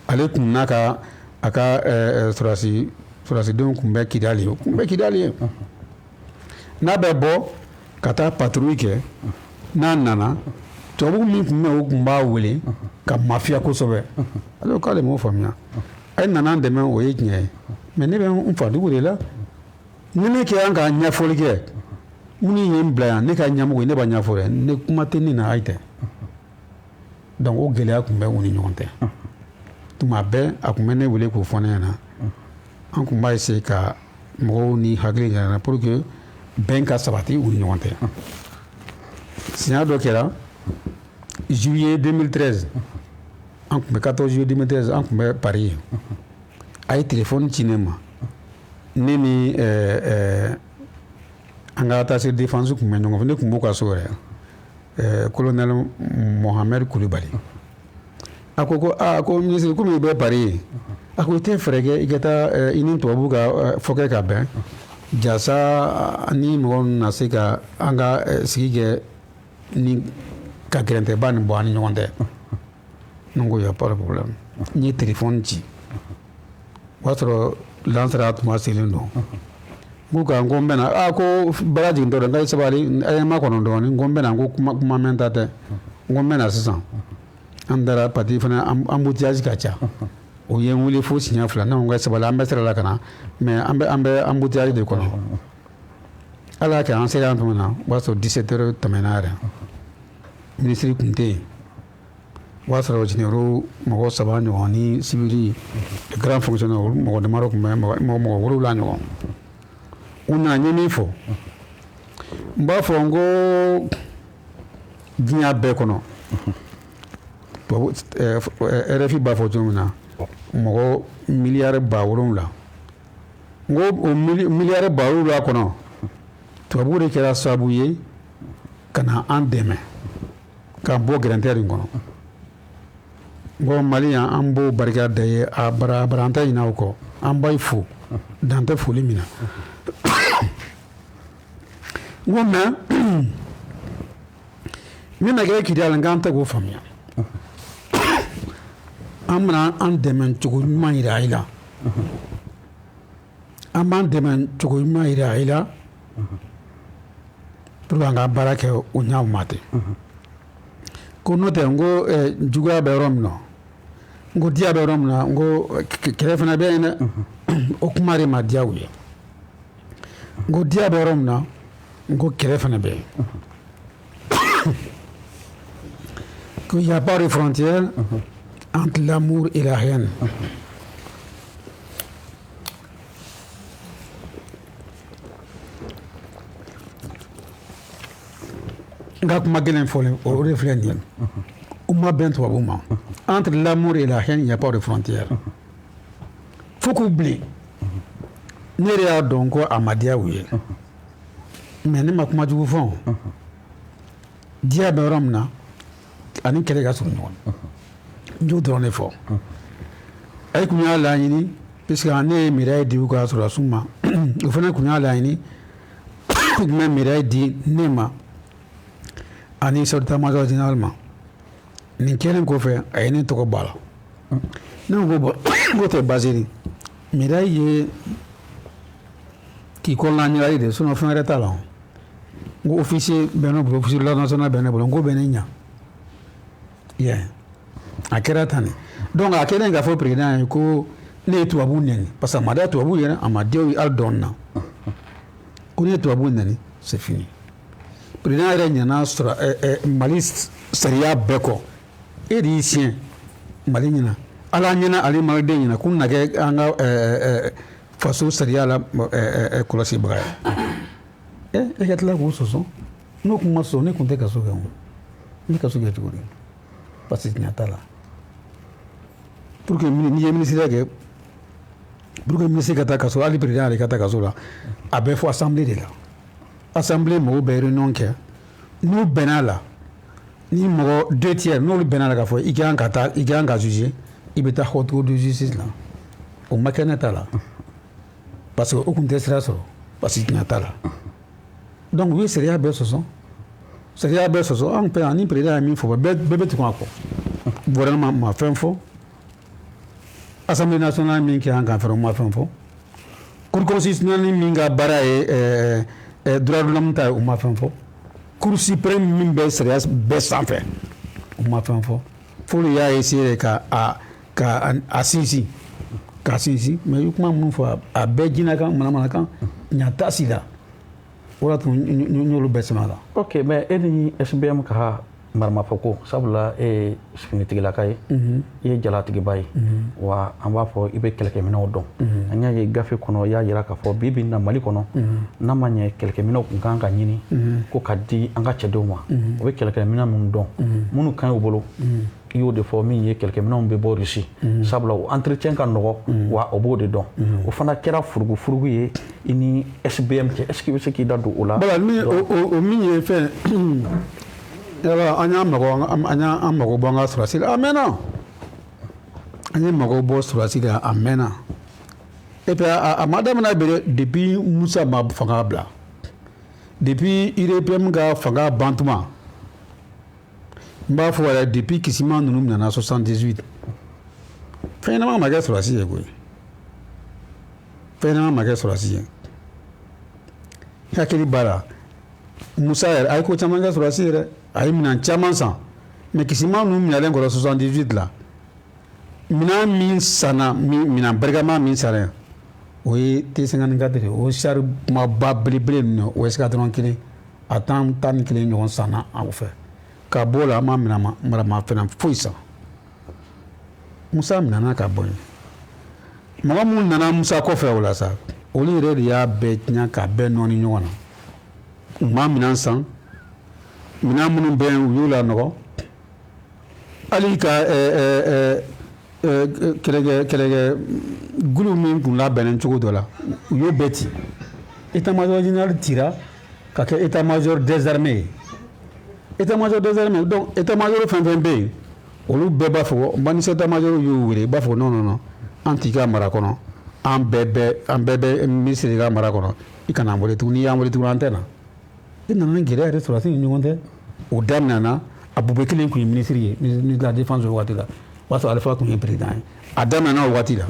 Ale tun n'a ka a ka sɔrɔdasidenw tun bɛ Kidali, o tun bɛ Kidali ye. N'a bɛ bɔ ka taa patrouille kɛ, n'a nana, tubabu min tun bɛ, o tun b'a wele ka mafiya kosɛbɛ. Ale ko k'ale m'o faamuya. A ye nana an dɛmɛ, o ye tiɲɛ ye, mais ne bɛ n fadugu de la. Ni ne kɛ an ka ɲɛfɔli kɛ, minnu ye n bila yan, ne ka ɲɛmɔgɔ ye, ne b'a ɲɛfɔ dɛ, ne kuma tɛ ne na, ayi tɛ. Donc o gɛlɛya tun bɛ u ni ɲɔgɔn cɛ. Tuma bɛɛ a tun bɛ ne wele k'o fɔ ne ɲɛna. An tun b'a essayer ka mɔgɔw ni hakili yira na pour que bɛn ka sabati u ni ɲɔgɔn cɛ. Siɲɛ dɔ kɛra juillet 2013, an tun bɛ 14 juillet 2013, an tun bɛ Paris. A ye téléphone ci ne ma, ne ni an ka attaché défense tun bɛ ɲɔgɔn fɛ, ne tun b'u ka so yɛrɛ, colonel Mohamed Kulibali. A ko ko aa, ko ministre, komi i bɛ Paris ye, a ko i tɛ fɛɛrɛ kɛ i ka taa i ni tubabu ka fɔ kɛ ka bɛn, jasa ni mɔgɔ na se ka an ka sigi kɛ ni ka gɛrɛntɛba nin bɔ an ni ɲɔgɔn cɛ. Ne ko y a pas de problème. N ye téléphone ci, o y'a sɔrɔ lansara tuma selen don. N ko ka n ko n bɛna, aa, ko baara jigintɔ don, n ka sabali, a ye n makɔnɔ dɔɔnin. N ko n bɛna, n ko kuma kuma mɛn ta tɛ, n ko n bɛna sisan. An taara Paris fana, embouteillage ka ca. O ye n wele fo siɲɛ 2. Ne ko n ka sabali, an bɛ sira la ka na, mais an bɛ embouteillage de kɔnɔ. Ala y'a kɛ an sera yan tuma min na, o y'a sɔrɔ 17 heures tɛmɛna yɛrɛ. Minisiri tun tɛ yen. O y'a sɔrɔ généraux mɔgɔ saba ɲɔgɔn ni civil grand fonctionnaire, olu mɔgɔ damadɔ tun bɛ, mɔgɔ 7 ɲɔgɔn. U nana, n ye min fɔ, n b'a fɔ n ko diɲɛ bɛɛ kɔnɔ, tubabu RFI b'a fɔ cogo min na, mɔgɔ miliyari 70,000, n ko o miliyari 70,000 kɔnɔ, tubabu de kɛra sababu ye ka na an dɛmɛ k'an bɔ gɛrɛntɛ nin kɔnɔ. N ko Mali yan, an b'o barika da ye a bara bara, an tɛ ɲinɛ o kɔ, an b'a fo dan tɛ foli min na. N ko mais min na kɛ Kidali, n k'an tɛ k'o faamuya. An bɛna an dɛmɛ cogo ɲuman yira i la, an b'an dɛmɛ cogo ɲuman yira i la pour que an ka baara kɛ o ɲɛ ma ten. Ko n'o tɛ, n ko juguya bɛ yɔrɔ min na, n ko diya bɛ yɔrɔ min na, n ko kɛlɛ fana bɛ yen dɛ. O kuma de ma diya u ye. N ko diya bɛ yɔrɔ min na, n ko kɛlɛ fana bɛ yen, qu'il n'y a pas de frontière entre l'amour et la haine. N ka kuma gɛlɛn fɔlen, o de filɛ nin ye. U ma bɛn tubabu ma. Entre l'amour et la haine, il n'y a pas de frontière. Fo k'u bilen. Ne yɛrɛ y'a dɔn ko a ma diya u ye, mais ne ma kuma jugu fɔ. Diya bɛ yɔrɔ min na, ani kɛlɛ ka surun ɲɔgɔn na, n y'o dɔrɔn de fɔ. A kun y'a laɲini, puisque ne ye médaille di u ka sɔrɔdasiw ma, o fana kun y'a laɲini, u tun bɛ médaille di ne ma ani chef d'état-major général ma. Nin kɛlen kɔfɛ, a ye ne tɔgɔ bɔ a la. Ne ko bon, n ko tɛ baasi ye, médaille ye k'i kɔnɔna ɲagali de, sinon fɛn wɛrɛ t'a la. N ko officier bɛ ne bolo, officier de national bɛ ne bolo, n ko bɛ ne ɲa. I y'a ye, a kɛra tan de. Donc a kɛlen k'a fɔ président ye ko ne ye tubabu nɛni, parce que a ma da tubabu yɛrɛ, a ma diya u ye hali dɔɔni na, ko ne ye tubabu nɛni, c'est fini. Président yɛrɛ ɲinɛna sɔrɔ Mali sariya bɛɛ kɔ. E de y'i siɲɛ Mali ɲɛna, Ala ɲɛna, ale maliden ɲɛna, k'u na kɛ an ka faso sariya la kɔlɔsibaga ye. E ka tila k'o sɔsɔ. N'o kun ma sɔsɔ, ne kun tɛ kaso kɛ o. Ne kaso kɛ cogo di? Parce que tiɲɛ t'a la. Pour que n'i ye ministère kɛ, pour que ministre ka taa kaso, hali président yɛrɛ ka taa kaso la, a bɛ fɔ assemblée de la. Assemblée mɔgɔw bɛ réunion kɛ, n'u bɛnna la, ni mɔgɔ deux tiers n'olu bɛnna la k'a fɔ i kan ka taa, i kan ka juger, i bɛ taa haute cour de justice la. O ma kɛ ne ta la, parce que o kun tɛ sira sɔrɔ, parce que tiɲɛ t'a la. Donc u ye sariya bɛɛ sɔsɔ, sariya bɛɛ sɔsɔ. An fɛ yan, ni président ye min fɔ, bɛɛ bɛ tugu a kɔ. Gouvernement ma fɛn fɔ, Assemblée nationale min kɛ an kan fɛnɛ, o ma fɛn fɔ, Cour constitutionnelle min ka baara ye droit de l'homme ta ye, o ma fɛn fɔ, Cour suprême min bɛ sariya bɛɛ sanfɛ, o ma fɛn fɔ. F'olu y'a essayer ka a sinsin, k'a sinsin. Mais i ye kuma minnu fɔ, a bɛɛ jinɛkan, manamanakan, ɲa t'a si la. O de y'a to n y'olu bɛɛ sɛmɛ a la. Ok, mais e ni SBM ka maramafɔ sabula e ye finitigilaka ye, i ye jalatigiba ye, wa an b'a fɔ i bɛ kɛlɛkɛminɛw dɔn. An y'a ye gafe kɔnɔ, i y'a yira k'a fɔ bi bi in na Mali kɔnɔ, n'a ma ɲɛ kɛlɛkɛminɛw kun kan ka ɲini ko ka di an ka cɛdenw ma, o bɛ kɛlɛkɛminɛ minnu dɔn, minnu ka ɲi u bolo, i y'o de fɔ, min ye kɛlɛkɛminɛnw bɛ bɔ Russie, sabula o entretien ka nɔgɔ, wa o b'o de dɔn. O fana kɛra furugu-furugu ye i ni SBM cɛ. Est ce que i bɛ se k'i da don o la? Voilà, min o min ye fɛn yala, an y'an mago bɔ an ka sɔrɔdasi la, a mɛnna. An ye mago bɔ sɔrɔdasi la, a mɛnna. Et puis a ma daminɛ bi dɛ. Depuis Musa ma fanga bila, depuis UDPM ka fanga bantuma, n b'a fɔ yɛrɛ, depuis Kisima ninnu nana 78, fɛn ɲɛnama ma kɛ sɔrɔdasi ye koyi, fɛn ɲɛnama ma kɛ sɔrɔdasi ye. Hakili b'a la, Musa yɛrɛ a ye ko caman kɛ sɔrɔdasi ye dɛ, a ye minɛn caman san. Mais Kisima ninnu minɛlen kɔrɔ 78 la, minɛn min sanna, minɛn barikama min sanna, o ye T54 de ye. O char kumaba belebele ninnu, o escadron kelen, a 11 ɲɔgɔn sanna o fɛ. Ka bɔ o la, an ma minɛn maramafɛn foyi san. Musa minɛna ka bɔ yen. Mɔgɔ minnu nana Musa kɔfɛ o la sa, olu yɛrɛ de y'a bɛɛ tiɲɛ k'a bɛɛ nɔɔni ɲɔgɔn na. U ma minɛn san, minɛn minnu bɛ yen, u y'u lanɔgɔ. Hali ka kɛlɛkɛ gulu min tun labɛnnen cogo dɔ la, u y'o bɛɛ ci. État major général cira ka kɛ état major des armées ye, état major des armées. Donc état major fɛn fɛn bɛ yen, olu bɛɛ b'a fɔ, ni état major y'u wele, i b'a fɔ: non, non, non, an t'i ka mara kɔnɔ, an bɛɛ bɛ ministre ka mara kɔnɔ, i kana an wele tuguni. N'i y'an wele tuguni, an tɛ na. I nana ni gɛlɛya yɛrɛ sɔrɔdasi ni ɲɔgɔn cɛ. O daminɛna, a Bube kelen tun ye ministre ye, ministre de la défense o waati la. O y'a sɔrɔ Alifa tun ye président ye. A daminɛna o waati la,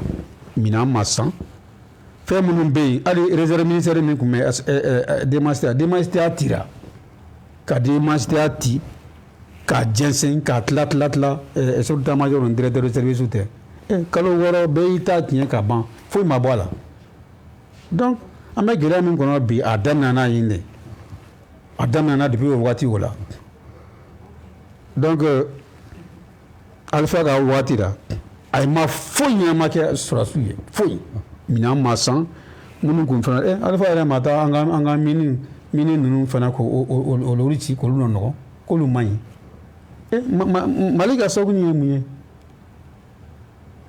minɛn ma san. Fɛn minnu bɛ yen, hali réserve militaire min tun bɛ DMHTA, DMHTA tira ka DMHTA ci k'a jɛnsɛn, k'a tila tila tila, chef d'état-major ni directeur de service tɛ. Kalo 6 bɛɛ y'i ta tiɲɛ ka ban, foyi ma bɔ a la. Donc an bɛ gɛlɛya min kɔnɔ bi, a daminɛna yen de, a daminɛna depuis o waati o la. Donc Alifa ka waati la, a ma foyi ɲɛnama kɛ sɔrɔdasiw ye, foyi. Minɛn ma san minnu kun fana, Alifa yɛrɛ ma taa an ka mine ninnu fana ko olu ci k'olu nɔgɔ, k'olu man ɲi. Mali ka sababu ye mun ye?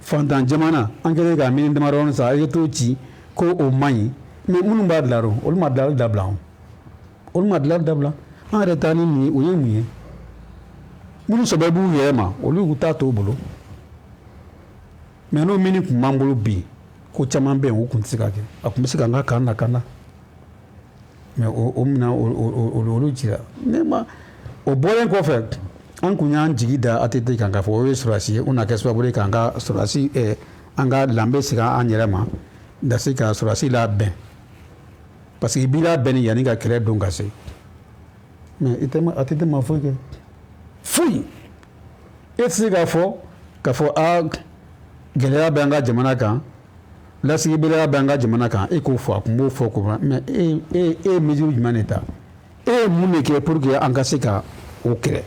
Fantan jamana, an kɛlen ka mine damadɔni san, i t'o ci ko o man ɲi. Mais minnu b'a dilan, olu ma dilanli dabila, olu ma dilanli dabila. An yɛrɛ taa ni nin ye, o ye mun ye? Minnu sɛbɛ b'u yɛrɛ ma, olu y'u ta t'o bolo. Mais n'o mine tun b'an bolo bi, ko caman bɛ yen, o tun tɛ se ka kɛ. A tun bɛ se k'an ka kan lakana. Mais o minɛn, olu cira. Ne ma o bɔlen kɔfɛ, an kun y'an jigi da ATT kan k'a fɔ o ye sɔrɔdasi ye, o na kɛ sababu ye k'an ka sɔrɔdasi, an ka lanbe segin an yɛrɛ ma, ka se ka sɔrɔdasi labɛn, parce que i b'i labɛn yanni ka kɛlɛ don ka se. Mais i tɛ ATT ma foyi kɛ, foyi. E tɛ se k'a fɔ aa, gɛlɛya bɛ an ka jamana kan, lasigibaliya bɛ an ka jamana kan. E k'o fɔ, a tun b'o fɔ ko, mais e ye mesure jumɛn de ta? E ye mun de kɛ pour que an ka se ka o kɛlɛ?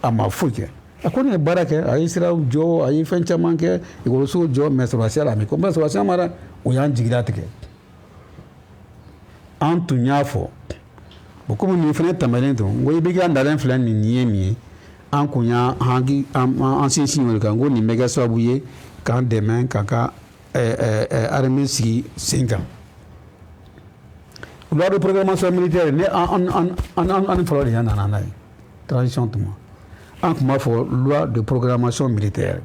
A ma foyi kɛ. A ko ne ye baara kɛ, a ye siraw jɔ, a ye fɛn caman kɛ, ekɔlisow jɔ, mais sɔrɔdasiya la, a ma ko sɔrɔdasiya ma dɛ. O y'an jigilatigɛ. An tun y'a fɔ, bon, komi nin fana tɛmɛnen don, n ko i bɛ ka nalen filɛ nin ye min ye, an kun y'an an sinsin o de kan, n ko nin bɛ kɛ sababu ye k'an dɛmɛ k'an ka armée sigi sen kan. Loi de programmation militaire, ne an an an an fɔlɔ de y'an nana n'a ye transition tuma. An tun b'a fɔ loi de programmation militaire.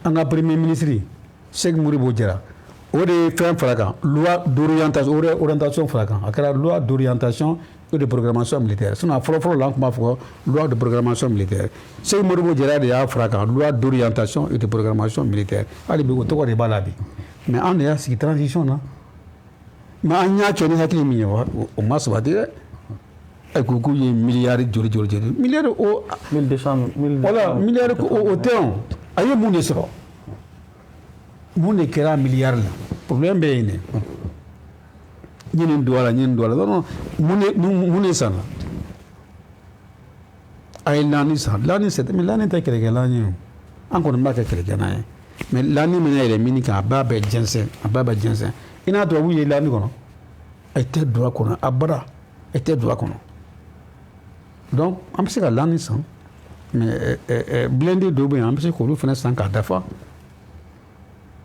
An ka premier ministre Cheick Modibo Diarra, o de ye fɛn fara kan, loi d'orientation, orientation fara kan. A kɛra loi d'orientation et de programmation militaire. Sinon fɔlɔ fɔlɔ la, an tun b'a fɔ loi de programmation militaire. Cheick Modibo Diarra de y'a fara kan, loi d'orientation et de programmation militaire. Hali bi o tɔgɔ de b'a la bi. Mais an de y'a sigi transition na. Mais an y'a kɛ ni hakili min ye, o ma sabati dɛ. Ɛ, ko k'u ye miliyari joli joli joli miliyari o 1200. Voilà, miliyari o tɛ. O a ye mun de sɔrɔ? Mun de kɛra miliyari la? Problème bɛ yen dɛ. N ye nin don a la, n ye nin don a la. Non, mun de sanna? A ye naani san. Naani, c'est, mais naani tɛ kɛlɛkɛlan ye. O an kɔni b'a kɛ kɛlɛkɛlan ye, mais naani mana yɛlɛ min kan, a b'a bɛɛ jɛnsɛn, a b'a bɛɛ jɛnsɛn. I n'a tubabu ye naani kɔnɔ, a tɛ don a kɔnɔ a bara, a tɛ don a kɔnɔ. Donc an bɛ se ka naani san, mais blindé dɔw bɛ yen, an bɛ se k'olu fana san k'a dafa,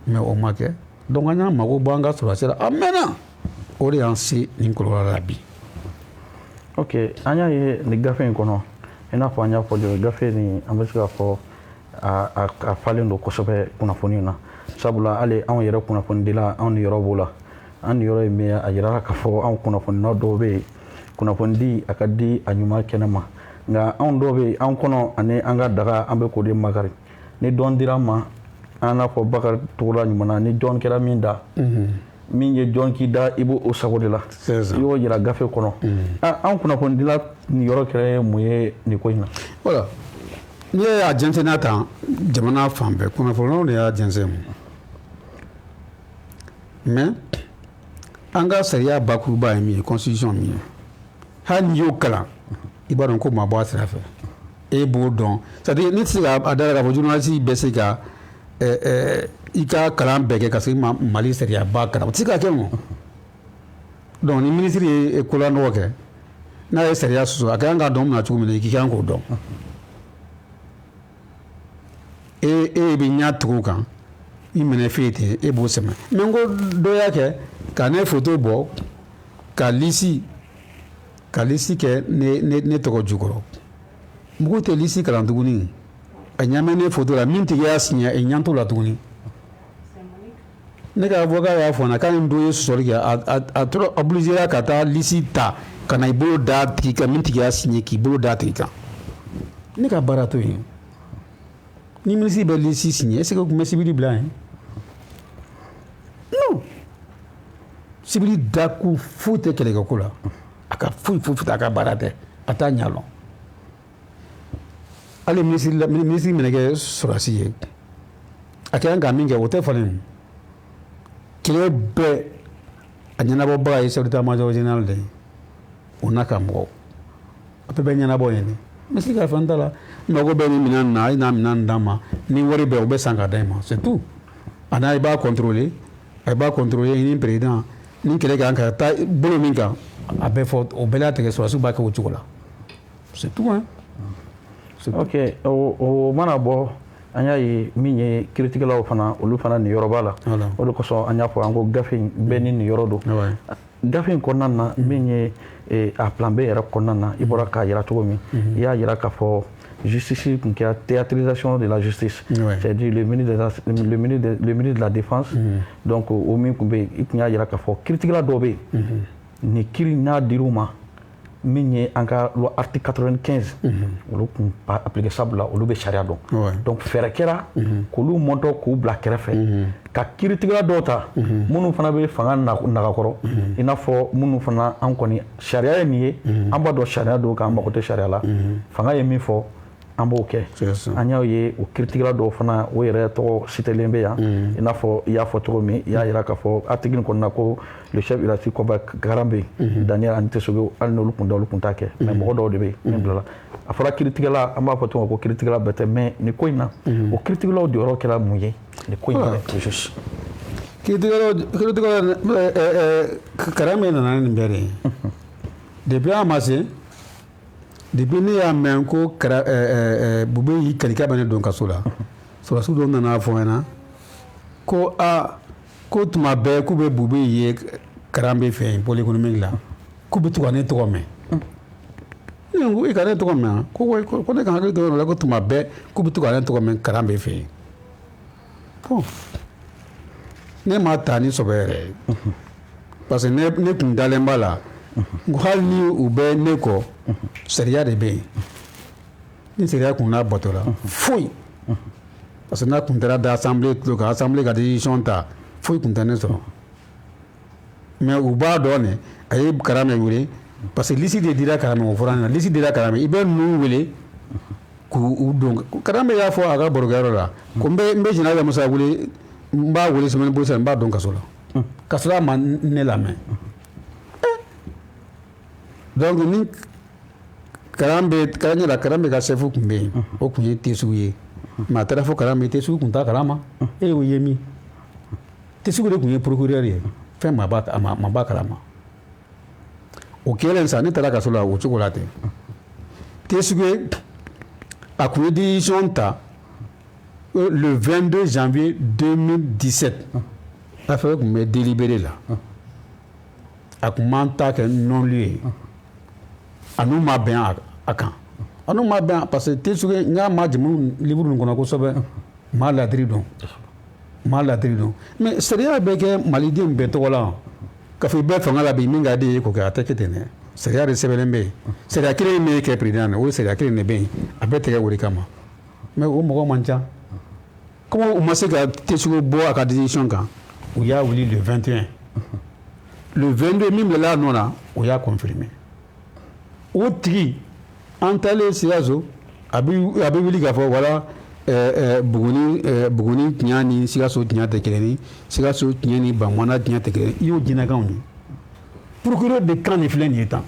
mais o ma kɛ. Donc an y'an mago bɔ an ka sɔrɔdasi la, a mɛnna. O de y'an se nin kɔlɔlɔ la bi. Ok, an y'a ye nin gafe in kɔnɔ, i n'a fɔ an y'a fɔ cogo, gafe nin, an bɛ se k'a fɔ a falen don kosɛbɛ kunnafoni na, sabula hali anw yɛrɛ kunnafonidila, anw ni yɔrɔ b'o la. An ni yɔrɔ ye min ye, a yirala k'a fɔ anw kunnafonina dɔw bɛ yen, kunnafonidi a ka di a ɲuman kɛnɛ ma, nka anw dɔw bɛ yen, an kɔnɔ ani an ka daga, an bɛ k'o de makari. Ni dɔn dira an ma, an n'a fɔ Bakari Togola ɲuman na, ni jɔn kɛra min da, min ye jɔn k'i da, i b'o o sago de la. I y'o yira gafe kɔnɔ. An kunnafonidila nin yɔrɔ kɛra mun ye nin ko in na? Voilà, n'i y'a jɛnsɛnna tan, jamana fan bɛɛ kunnafoniyaw de y'a jɛnsɛn. Mais an ka sariya bakuruba ye min ye, constitution min ye, hali n'i y'o kalan, i b'a dɔn ko maa bɔ a sira fɛ. E b'o dɔn, c'est à dire ne tɛ se ka a da la k'a fɔ journaliste bɛ se ka i ka kalan bɛɛ kɛ ka sɔrɔ i ma Mali sariyaba kalan. O tɛ se ka kɛ. O donc ni ministre ye kolanɔgɔ kɛ, n'a ye sariya sɔsɔ, a ka kan k'a dɔn minɛ cogo min na, i k'i kan k'o dɔn. E bɛ ɲɛ tugu o kan, i minɛ f'e ten, e b'o sɛmɛ. Mais n ko dɔ y'a kɛ ka ne photo bɔ ka liste kɛ ne tɔgɔ jukɔrɔ. Mɔgɔw tɛ liste kalan tuguni. A ɲɛ bɛ ne photo la, min tigi y'a signé, a ɲɛ t'o la tuguni. Ne ka avocat y'a fɔ n na k'a ni dɔ ye sɔsɔli kɛ, a tora obligé ka taa liste ta ka na i bolo d'a tigi kan, min tigi y'a signé, k'i bolo d'a tigi kan. Ne ka baara t'o ye. Ni ministre bɛ liste signé, est ce que o tun bɛ civil bila yen? Non, civil dakun foyi tɛ kɛlɛkɛko la. A ka foyi foyi t'a ka baara tɛ, a t'a ɲɛ lɔn. Hali ministre, ministre minɛ kɛ sɔrɔdasi ye, a ka kan ka min kɛ, o tɛ falen. Kɛlɛ bɛɛ a ɲɛnabɔbaga ye chef d'état-major général de ye, o n'a ka mɔgɔw, a bɛɛ bɛ ɲɛnabɔ yen. De n bɛ se ka fɛn t'a la. N mago bɛ nin minɛn na, a ye n'a minɛn d'an ma. Ni wari bɛ, o bɛ san ka d'a ma, c'est tout. A n'a i b'a contrôler, a b'a contrôler ni président ni kɛlɛ kan ka taa bolo min kan, a bɛ fɔ o bɛɛ latigɛ. Sɔrɔdasiw b'a kɛ o cogo la, c'est tout, hein. Ok, o mana bɔ, an y'a ye min ye, kiiritigɛlaw fana, olu fana niyɔrɔ b'a la. O de kosɔn an y'a fɔ an ko gafe in bɛɛ ni niyɔrɔ don. Gafe in kɔnɔna na, min ye a plan B yɛrɛ kɔnɔna na, i bɔra k'a yira cogo min, i y'a yira k'a fɔ justice tun kɛra théâtrisation de la justice, c'est-à-dire le ministre de la défense. Donc o min tun bɛ yen, i tun y'a yira k'a fɔ kiiritigɛla dɔw bɛ yen, nin kiiri n'a dir'u ma, Min ye an ka loi article 95, olu kun pas appliqué, sabula olu bɛ sariya dɔn. Donc fɛɛrɛ kɛra k'olu mɔntɔ k'u bila kɛrɛfɛ, ka kiiritigɛla dɔw ta minnu fana bɛ fanga nagakɔrɔ, i n'a fɔ minnu fana, an kɔni sariya ye nin ye, an b'a dɔn sariya dɔw kan, an mako tɛ sariya la, fanga ye min fɔ, an b'o kɛ. An y'a ye o kiiritigɛla dɔw fana, o yɛrɛ tɔgɔ citelen bɛ yan, i n'a fɔ i y'a fɔ cogo min, i y'a yira k'a fɔ article in kɔnɔna ko le chef hiérarchique Kɔba Karanbɛ, Daniel ani Tessougué, hali n'olu kun tɛ, olu kun t'a kɛ, mais mɔgɔ dɔw de bɛ yen min bilala. A fɔra kiiritigɛla, an b'a fɔ cogo min ko kiiritigɛla bɛɛ tɛ, mais nin ko in na, o kiiritigɛlaw jɔyɔrɔ kɛra mun ye nin ko in yɛrɛ au juste? Kiiritigɛla Karanbɛ nana ni nin bɛɛ de ye. Depuis a ma se, depuis ne y'a mɛn ko Bube y'i kali k'a bɛ ne don kaso la, sɔrɔdasiw dɔw nana fɔ n ɲɛna ko aa, ko tuma bɛɛ k'u bɛ Bube ye Karanbɛ fɛ yen, pôle économique la, k'u bɛ to ka ne tɔgɔ mɛn. Ne ko i ka ne tɔgɔ mɛn? Ko ko ne ka hakili to yɔrɔ la, ko tuma bɛɛ k'u bɛ to ka ne tɔgɔ mɛn Karanbɛ fɛ yen. Bon, ne ma ta ni sɔbɛ yɛrɛ ye, parce que ne kun dalen b'a la ko hali ni u bɛ ne kɔ, sariya de bɛ yen. Ni sariya kun n'a bato la, foyi, parce que n'a kun taara da assemblée tulo kan, assemblée ka décision ta, foyi kun tɛ ne sɔrɔ. Mais u b'a dɔn ne a ye Karanbɛ wele, parce que liste de dira Karanbɛ, o fɔra ne na, liste dira Karanbɛ, i bɛ ninnu wele k'u don. Karanbɛ y'a fɔ a ka barokɛyɔrɔ la ko n bɛ général Musa wele, n b'a wele semaine prochaine, n b'a don kaso la, ka sɔrɔ a ma ne lamɛn. Donc ni Karanbɛ yɛrɛ, Karanbɛ ka chef tun bɛ yen, o tun ye Tessougué ye, mais a taara fɔ Karanbɛ, Tessougué tun t'a kalama. E y'o ye min, Tessougué de tun ye procureur ye, fɛn ma ba a ma ba kalama. O kɛlen sa, ne taara kaso la o cogo la ten. Tessougué a kun ye décision ta le 22 janvier 2017, affaire tun bɛ délibéré la, a kun m'an ta kɛ non-lieu ye. A n'u ma bɛn a kan, a n'u ma bɛn, parce que Tessougué, n y'a ma jamu livre nin kɔnɔ kosɛbɛ, n m'a ladiri dɔn, n m'a ladiri dɔn. Mais sariya bɛ kɛ malidenw bɛɛ tɔgɔ la, k'a fɔ i bɛɛ fanga la bi, min ka di ye k'o kɛ, a tɛ kɛ ten dɛ. Sariya de sɛbɛnnen bɛ yen, sariya kelen min bɛ kɛ président na, o sariya kelen de bɛ yen, a bɛɛ tigɛ o de kama. Mais o mɔgɔ man ca. Comme u ma se ka Tessougué bɔ a ka décision kan, u y'a wuli le 21, le 22, min bilala a nɔ na, o y'a confirmé. O tigi, an taalen Sikaso, a bɛ wuli k'a fɔ wala Buguni tiɲɛ ni Sikaso tiɲɛ tɛ kelen ye, Sikaso tiɲɛ ni Bankumana tiɲɛ tɛ kelen ye. I y'o jinɛkanw ye, procureur de kan de filɛ nin ye tan,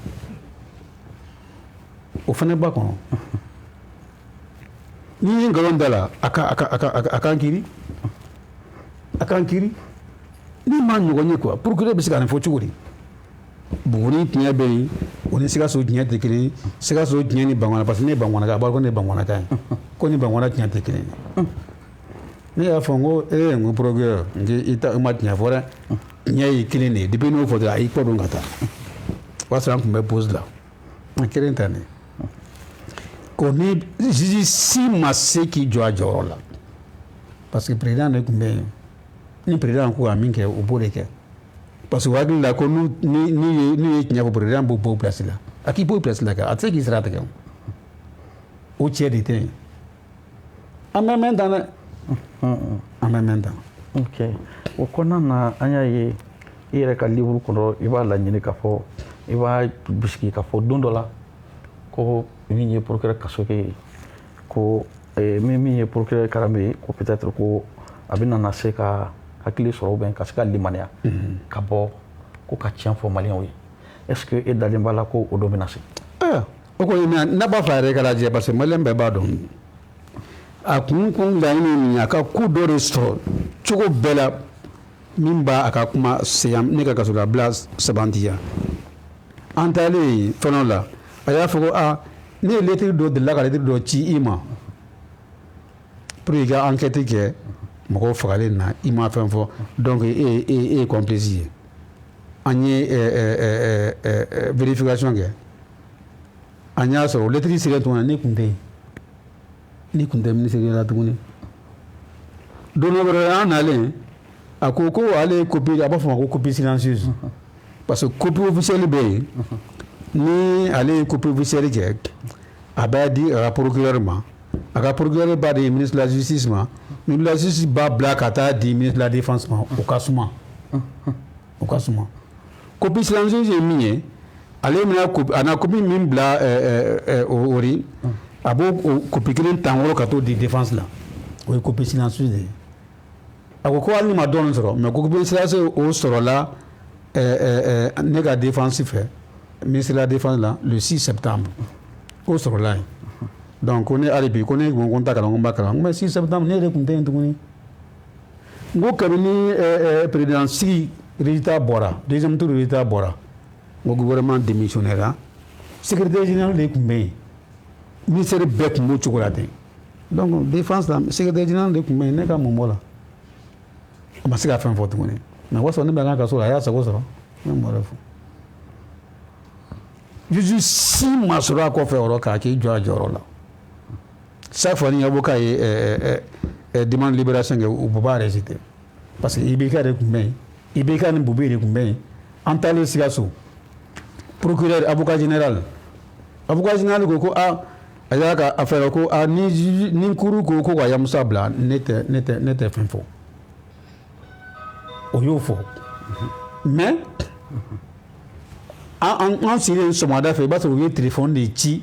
o fana ba kɔnɔ. N'i ye nkalon da la, a k'an kiiri, a k'an kiiri. Ni ma ɲɔgɔn ye quoi, procureur bɛ se ka nin fɔ cogo di? Buguni tiɲɛ bɛ yen, o ni Sikaso tiɲɛ tɛ kelen ye, Sikaso tiɲɛ ni Bankumana, parce que ne ye Bankumana, a b'a ko ne ye Bankumana ye, ko ni Bankumana tiɲɛ tɛ kelen ye. Ne y'a fɔ n ko ee, n ko procureur, n k'i ta, i ma tiɲɛ fɔ dɛ, tiɲɛ ye kelen de ye. Depuis n'o fɔ dɔrɔn, a y'i kɔ don ka taa. O y'a sɔrɔ an tun bɛ pause la, an kelen ta ne ko ni juge si ma se k'i jɔ a jɔyɔrɔ la, parce que président de tun bɛ yen. Ni président ko ka min kɛ, o b'o de kɛ, parce que o hakili la ko n'u ni n'u ye tiɲɛ fɔ, président b'o bɔ place la. A k'i bɔ place la kɛ, a tɛ se k'i sira tigɛ. O cɛ de tɛ yen. An bɛ mɛn tan dɛ, an bɛ mɛn tan. Ok, o kɔnɔna na, an y'a ye i yɛrɛ ka livre kɔnɔ, i b'a laɲini k'a fɔ, i b'a bisigi k'a fɔ don dɔ la ko min ye procureur Kasoge ye, ko min ye procureur Karanbɛ ye, ko peut-être ko a bɛ na se ka hakili sɔrɔ ou bien ka se ka limaniya ka bɔ ko ka tiɲɛ fɔ maliyɛnw ye. Est ce que e dalen b'a la ko o don bɛna se? O kɔni, ne b'a fɛ a yɛrɛ ka lajɛ, parce que maliyɛn bɛɛ b'a dɔn a kun laɲini min ye, a ka ko dɔ de sɔrɔ cogo bɛɛ la min b'a a ka kuma seyan ne ka kasolabila sabantiya. An taalen fɛn la, a y'a fɔ ko aa, ne ye lettre dɔ delila ka lettre dɔ ci i ma pour i ka enquête kɛ mɔgɔw fagalen na, i ma fɛn fɔ, donc e ye complice ye. An ye vérification kɛ, an y'a sɔrɔ lettre sɛbɛn tuma na, ne tun tɛ yen, ne tun tɛ ministre la tuguni. Don dɔ wɛrɛ, an nalen, a ko ko ale ye copie, a b'a fɔ ma ko copie silencieuse, parce que copie officielle bɛ yen. Ni ale ye copie officielle kɛ, a b'a di a ka procureur ma, a ka procureur b'a di ministre de la Justice ma, ministre de la Justice b'a bila ka taa di ministre de la Défense ma. O ka suma, o ka suma. Copie silencieuse ye min ye, ale bɛna a na copie min bila o ri, a b'o copie kelen ta n kɔrɔ ka t'o di défense la. O ye copie silencieuse de ye. A ko ko hali ni ma dɔɔnin sɔrɔ, mais copie silencieuse o sɔrɔla ne ka défense fɛ, ministre de la Défense la, le 6 septembre k'o sɔrɔla yen. Donc ko ne hali bi ko ne ko n ta kalan, ko n b'a kalan. N ko mais 6 septembre, ne yɛrɛ tun tɛ yen tuguni. N ko kabini président sigi résultat bɔra, deuxième tour résultat bɔra, n ko gouvernement démissionnaire, secrétaire général de tun bɛ yen, ministère bɛɛ tun b'o cogo la ten. Donc défense la, secrétaire général de tun bɛ yen. Ne ka mun b'o la? A ma se ka fɛn fɔ tuguni. Mais o b'a sɔrɔ ne bɛ n ka kaso la, a y'a sago sɔrɔ. Ne m'o de fɔ, juge si ma sɔrɔ a kɔfɛ o yɔrɔ k'a k'i jɔ a jɔyɔrɔ la. Chaque fois ni avocat ye demande libération kɛ, u b'a rejeter, parce que IBK de tun bɛ yen, IBK ni Boubèye de tun bɛ yen. An taalen Sikaso, procureur, avocat général, avocat général ko ko a a y'a ka affaire ko a ni cour ko ko ka Yamusa bila, ne tɛ fɛn fɔ. O y'o fɔ. Mais an sigilen sɔgɔmada fɛ, i b'a sɔrɔ u ye téléphone de ci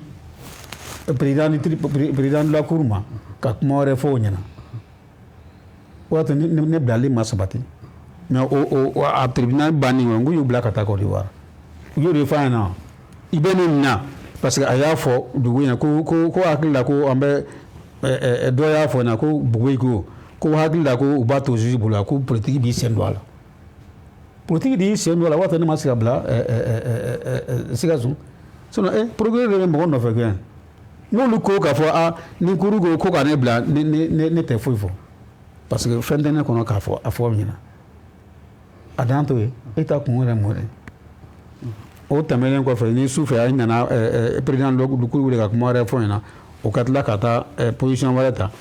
président de la cour ma ka kuma wɛrɛ fɔ o ɲɛna. O y'a to ne bilali ma sabati. Mais o a tribunal bannen, n ko y'u bila ka taa Côte d'Ivoire. U y'o de fɔ a ɲɛna: i bɛ ne minɛ, parce que a y'a fɔ dugu in na ko hakili la ko an bɛ dɔ y'a fɔ ɲɛna ko Boubèye ko hakili la ko u b'a to juge bolo, ko politique b'i sen don a la. Politique de y'i sen don a la, o b'a to ne ma se ka bila Sikaso. Sinon procureur de bɛ mɔgɔ nɔfɛ gɛn. N'olu ko k'a fɔ a ni cour ko ka ne bila, ne tɛ foyi fɔ, parce que fɛn tɛ ne kɔnɔ k'a fɔ a fɔ ɲɛna. A dan t'o ye, e ta kun yɛrɛ mun ye? O tɛmɛnen kɔfɛ, ni su fɛ a nana président du cour wele ka kuma wɛrɛ fɔ ɲɛna, o ka tila ka taa position wɛrɛ ta.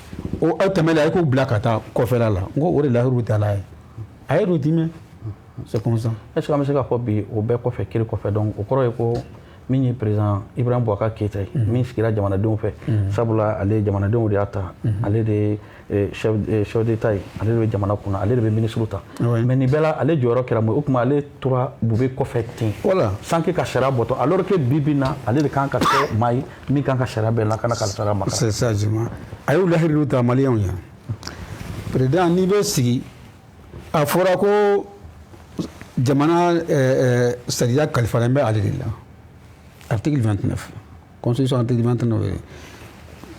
O tɛmɛnen, a ye k'o bila ka taa kɔfɛla la. N ko o de lahiru t'a la ye, a ye don mɛn, c'est comme ça. Est ce que an bɛ se k'a fɔ bi, o bɛɛ kɔfɛ, kiri kɔfɛ, donc o kɔrɔ ye ko min ye président Ibrahim Boubacar Keïta ye, min sigira jamanadenw fɛ, sabula ale jamanadenw de y'a ta, ale de ye chef d'état ye, ale de bɛ jamana kunna, ale de bɛ ministre ta, mais nin bɛɛ la ale jɔyɔrɔ kɛra mun ye? O tuma ale tora Boubèye kɔfɛ ten sans que ka sariya bɔtɔ, alors que bi bi in na ale de kan ka kɛ maa ye min kan ka sariya bɛɛ lakana, ka sariya makara. C'est ça justement. A y'u lahidu ta maliyɛnw ye. Président, n'i bɛ sigi, a fɔra ko jamana sariya kalifalen bɛ ale de la. Article 29, constitution article 29,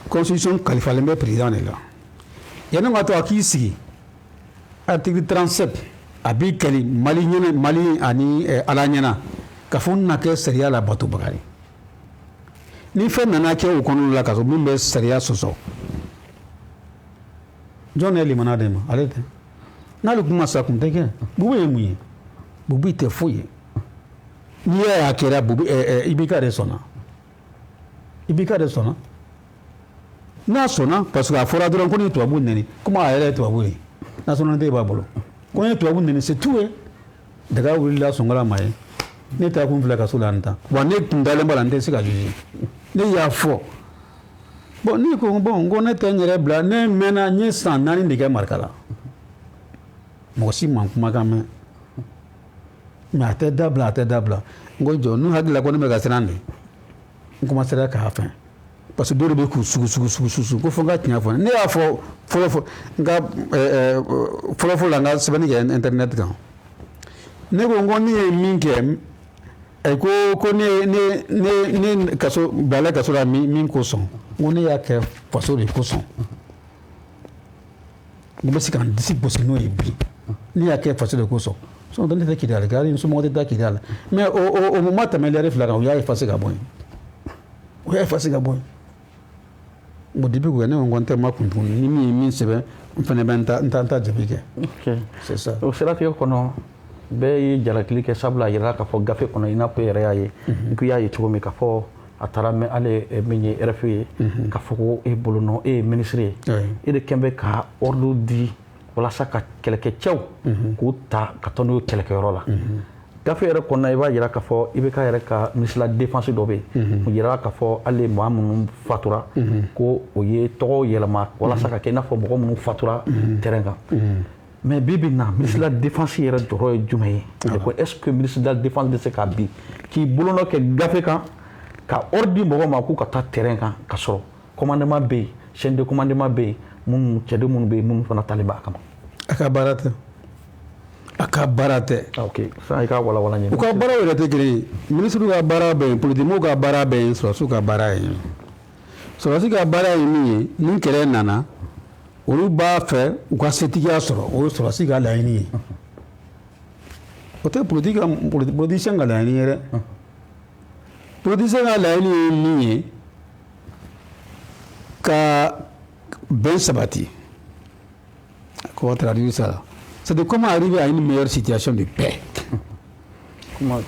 constitution kalifalen bɛ président de la. Yanni ka to a k'i sigi, article 37, a b'i kali Mali ɲɛna, Mali ani Ala ɲɛna, ka fɔ n na kɛ sariya la batobaga ye. Ni fɛn nana kɛ o kɔnɔna la ka sɔrɔ min bɛ sariya sɔsɔ, jɔn de ye limana d'e ma? Ale tɛ. N'ale kun ma sa, kun tɛ kɛ. Boubèye ye mun ye? Boubèye tɛ foyi ye. N'i y'a ye a kɛra Boubèye, IBK de sɔnna, IBK de sɔnna. N'a sɔnna, parce que a fɔra dɔrɔn ko ni tubabu nɛni, komi a yɛrɛ ye tubabu ye, nationalité b'a bolo, ko ni tubabu nɛni, c'est tout ye. Daga wulila sɔngɔla ma ye, ne taa kun filɛ kaso la n ta wa, ne kun dalen b'a la, n tɛ se ka juger. Ne y'a fɔ, bon, ne ko bon, n ko ne tɛ n yɛrɛ bila. Ne mɛnna, n ye san 4 de kɛ Marika la, mɔgɔ si ma kumakan mɛn. Mais a tɛ dabila, a tɛ dabila. N ko jɔ, n'u hakili la ko ne bɛ ka siran de, n commencera k'a fɛn, parce que dɔw de bɛ k'u sugu sugu sugu sugu ko fo n ka tiɲɛ fɔ. Ne y'a fɔ fɔlɔ fɔlɔ, n ka fɔlɔ fɔlɔ la, n ka sɛbɛnni kɛ internet kan, ne ko n ko ne ye min kɛ, ko ne kaso bilala kaso la min kosɔn, n ko ne y'a kɛ faso de kosɔn. N ko bɛ se ka n disi gosi n'o ye bi, ne y'a kɛ faso de kosɔn. Sinon ne tɛ Kidali kɛ, hali n somɔgɔ tɛ taa Kidali. Mais o ma tɛmɛ lɛri 2 kan, u y'a effacer ka bɔ yen, u y'a effacer ka bɔ yen. Bon, depuis k'o kɛ, ne ko n tɛ ma kun tuguni. Ni min ye min sɛbɛn, n fana bɛ n ta jaabi kɛ. C'est ça. O siratigɛ kɔnɔ, bɛɛ ye jalakili kɛ, sabula a yirala k'a fɔ gafe kɔnɔ, i n'a fɔ e yɛrɛ y'a ye, i ko i y'a ye cogo min, k'a fɔ a taara mɛn hali min ye RFI ye, k'a fɔ ko e bolonɔ, e ye ministre ye, e de kɛn bɛ ka ordre di walasa ka kɛlɛkɛcɛw k'u ta ka taa n'u ye kɛlɛkɛyɔrɔ la. Gafe yɛrɛ kɔnɔna, i b'a jira k'a fɔ IBK yɛrɛ ka ministre de la Défense dɔ bɛ yen, o yira k'a fɔ hali maa minnu fatura, ko o ye tɔgɔ yɛlɛma walasa ka kɛ i n'a fɔ mɔgɔ minnu fatura terrain kan. Mais bi bi in na, ministre de la Défense yɛrɛ jɔyɔrɔ ye jumɛn ye? Ko est ce que ministre de la Défense bɛ se ka bin k'i bolonɔ kɛ gafe kan ka ordre di mɔgɔw ma k'u ka taa terrain kan, ka sɔrɔ commandement bɛ yen, chaîne de commandement bɛ yen, minnu cɛden minnu bɛ yen, minnu fana talen b'a kama? A ka baara tɛ, a ka baara tɛ. Ok, sisan i ka walawala n ye. U ka baaraw yɛrɛ tɛ kelen ye. Ministre ka baara bɛ yen, politique ka baara bɛ yen, sɔrɔdasiw ka baara ye yen. Sɔrɔdasi ka baara ye min ye, ni kɛlɛ nana, olu b'a fɛ u ka setigiya sɔrɔ. O ye sɔrɔdasi ka laɲini ye. O tɛ politique ka, politicien ka laɲini ye dɛ. Politicien ka laɲini ye min ye, ka bɛn sabati. Comment traduire ça? C'est de comment arriver à une meilleure situation de paix.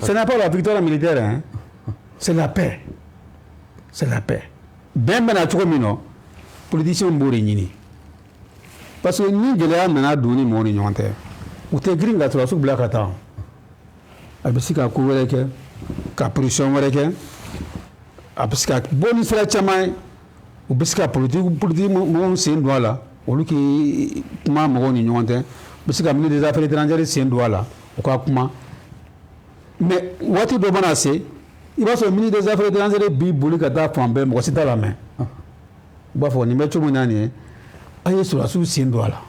Ce n'est pas la victoire militaire, hein? C'est la paix. C'est la paix. Bɛn bɛna cogo min nɔ, politiciens b'o de ɲini. Parce que ni gɛlɛya nana don ni mɔgɔw ni ɲɔgɔn cɛ, u tɛ girin ka sɔrɔdasiw bila ka taa. A bɛ se ka ko wɛrɛ kɛ, ka pression wɛrɛ kɛ, a bɛ se ka bɔ ni sira caman ye. U bɛ se ka politique mɔgɔw sen don a la, olu k'i kuma mɔgɔw ni ɲɔgɔn cɛ. U bɛ se ka ministre des Affaires étrangères sen don a la, u ka kuma. Mais waati dɔ mana se, i b'a sɔrɔ ministre des Affaires étrangères b'i boli ka taa fan bɛɛ, mɔgɔ si t'a lamɛn. U b'a fɔ nin bɛ cogo min na nin ye, a ye sɔrɔdasiw sen don a la.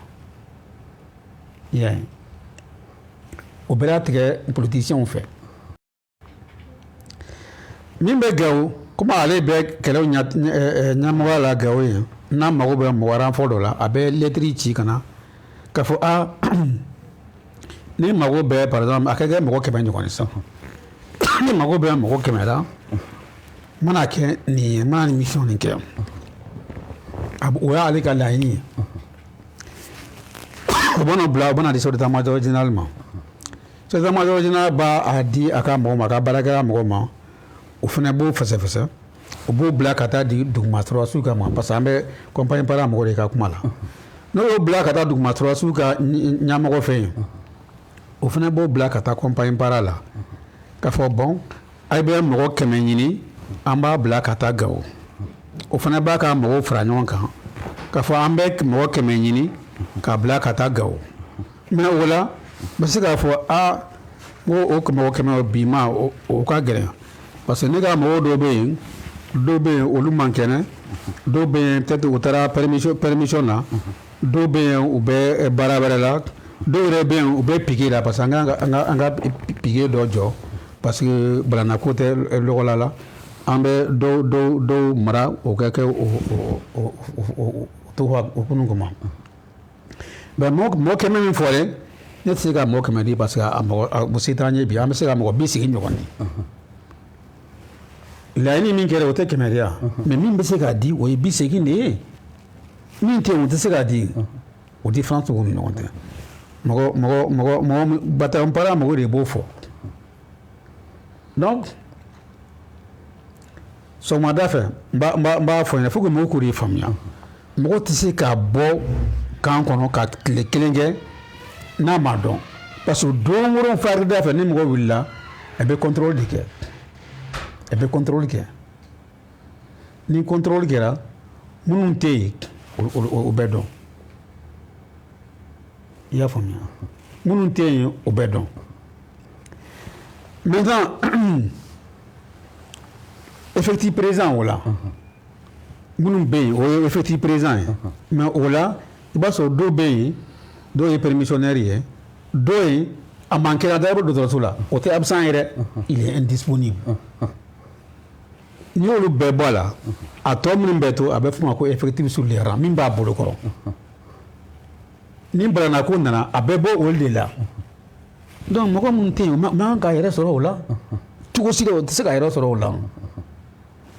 I y'a ye, o bɛɛ tigɛ politiciens fɛ. Min bɛ Gawo, komi ale bɛ kɛlɛw ɲɛmɔgɔya la Gawo yen, n'a mago bɛ mɔgɔ renfort dɔ la, a bɛ lettre ci ka na k'a fɔ a ni mago bɛ, par exemple, a ka kɛ mɔgɔ 100 ɲɔgɔn ye sisan, ni mago bɛ mɔgɔ 100 la, n mana kɛ nin ye, n mana nin mission nin kɛ, o y'ale ka laɲini ye. O bɛna bila, o bɛna di chef d'état-major général ma. Chef d'état-major général b'a a di a ka mɔgɔw ma, a ka baarakɛla mɔgɔw ma. O fana b'o fɛsɛfɛsɛ, o b'o bila ka taa di duguma sɔrɔdasiw ka ma, parce que an bɛ compagnie para mɔgɔw de ka kuma la. N'o y'o bila ka taa duguma sɔrɔdasiw ka ɲɛmɔgɔ fɛ yen, o fana b'o bila ka taa compagnie para la, k'a fɔ bon, a bɛ mɔgɔ 100 ɲini, an b'a bila ka taa Gawo. O fana b'a ka mɔgɔw fara ɲɔgɔn kan k'a fɔ an bɛ mɔgɔ 100 ɲini k'a bila ka taa Gawo. Mais o la, n bɛ se k'a fɔ a n ko o mɔgɔ 100 bi ma, o ka gɛlɛn, parce que ne ka mɔgɔw dɔw bɛ yen, dɔw bɛ yen, olu man kɛnɛ, dɔw bɛ yen, peut-être u taara permission na, dɔw bɛ yen, u bɛ baara wɛrɛ la, dɔw yɛrɛ bɛ yen, u bɛ piquet la, parce que an ka piquet dɔ jɔ, parce que balanako tɛ lɔgɔla la, an bɛ dɔw mara, o ka kɛ o o to o kunu kɔma. Mais mɔgɔ 100 min fɔlen, ne tɛ se ka mɔgɔ 100 di, parce que a mɔgɔ a se t'an ye bi. An bɛ se ka mɔgɔ 80 ɲɔgɔn di. Laɲini min kɛra, o tɛ 100 di yan, mais min bɛ se k'a di, o ye 80 de ye. Min tɛ yen, o tɛ se k'a di. O différence b'u ni ɲɔgɔn cɛ. Mɔgɔ bataillon para mɔgɔw de b'o fɔ. Donc sɔgɔmada fɛ, n b'a fɔ ɲɛna, faut que mɔgɔw k'o de faamuya. Mɔgɔ tɛ se ka bɔ camp kɔnɔ ka tile kelen kɛ n'a ma dɔn, parce que don o don farida fɛ, ni mɔgɔ wulila, a bɛ contrôle de kɛ, a bɛ contrôle kɛ. Ni contrôle kɛra, minnu tɛ yen, o bɛ dɔn. I y'a faamuya? Minnu tɛ yen, o bɛ dɔn. Maintenant, effectif présent, o la, minnu bɛ yen, o ye effectif présent ye. Mais o la, i b'a sɔrɔ dɔw bɛ yen, dɔw ye permissionnaire ye, dɔw ye a man kɛnɛ, a dayɔrɔ dɔgɔtɔrɔso la, o tɛ absent ye dɛ, il est indisponible. N'i y'olu bɛɛ bɔ a la, a tɔ minnu bɛ to, a bɛ f'o ma ko effectif sur les rangs, min b'a bolo kɔrɔ. Ni balanako nana, a bɛ bɔ olu de la. Donc mɔgɔ minnu tɛ yen, o man kan k'a yɛrɛ sɔrɔ o la cogo si la. O tɛ se k'a yɛrɛ sɔrɔ o la.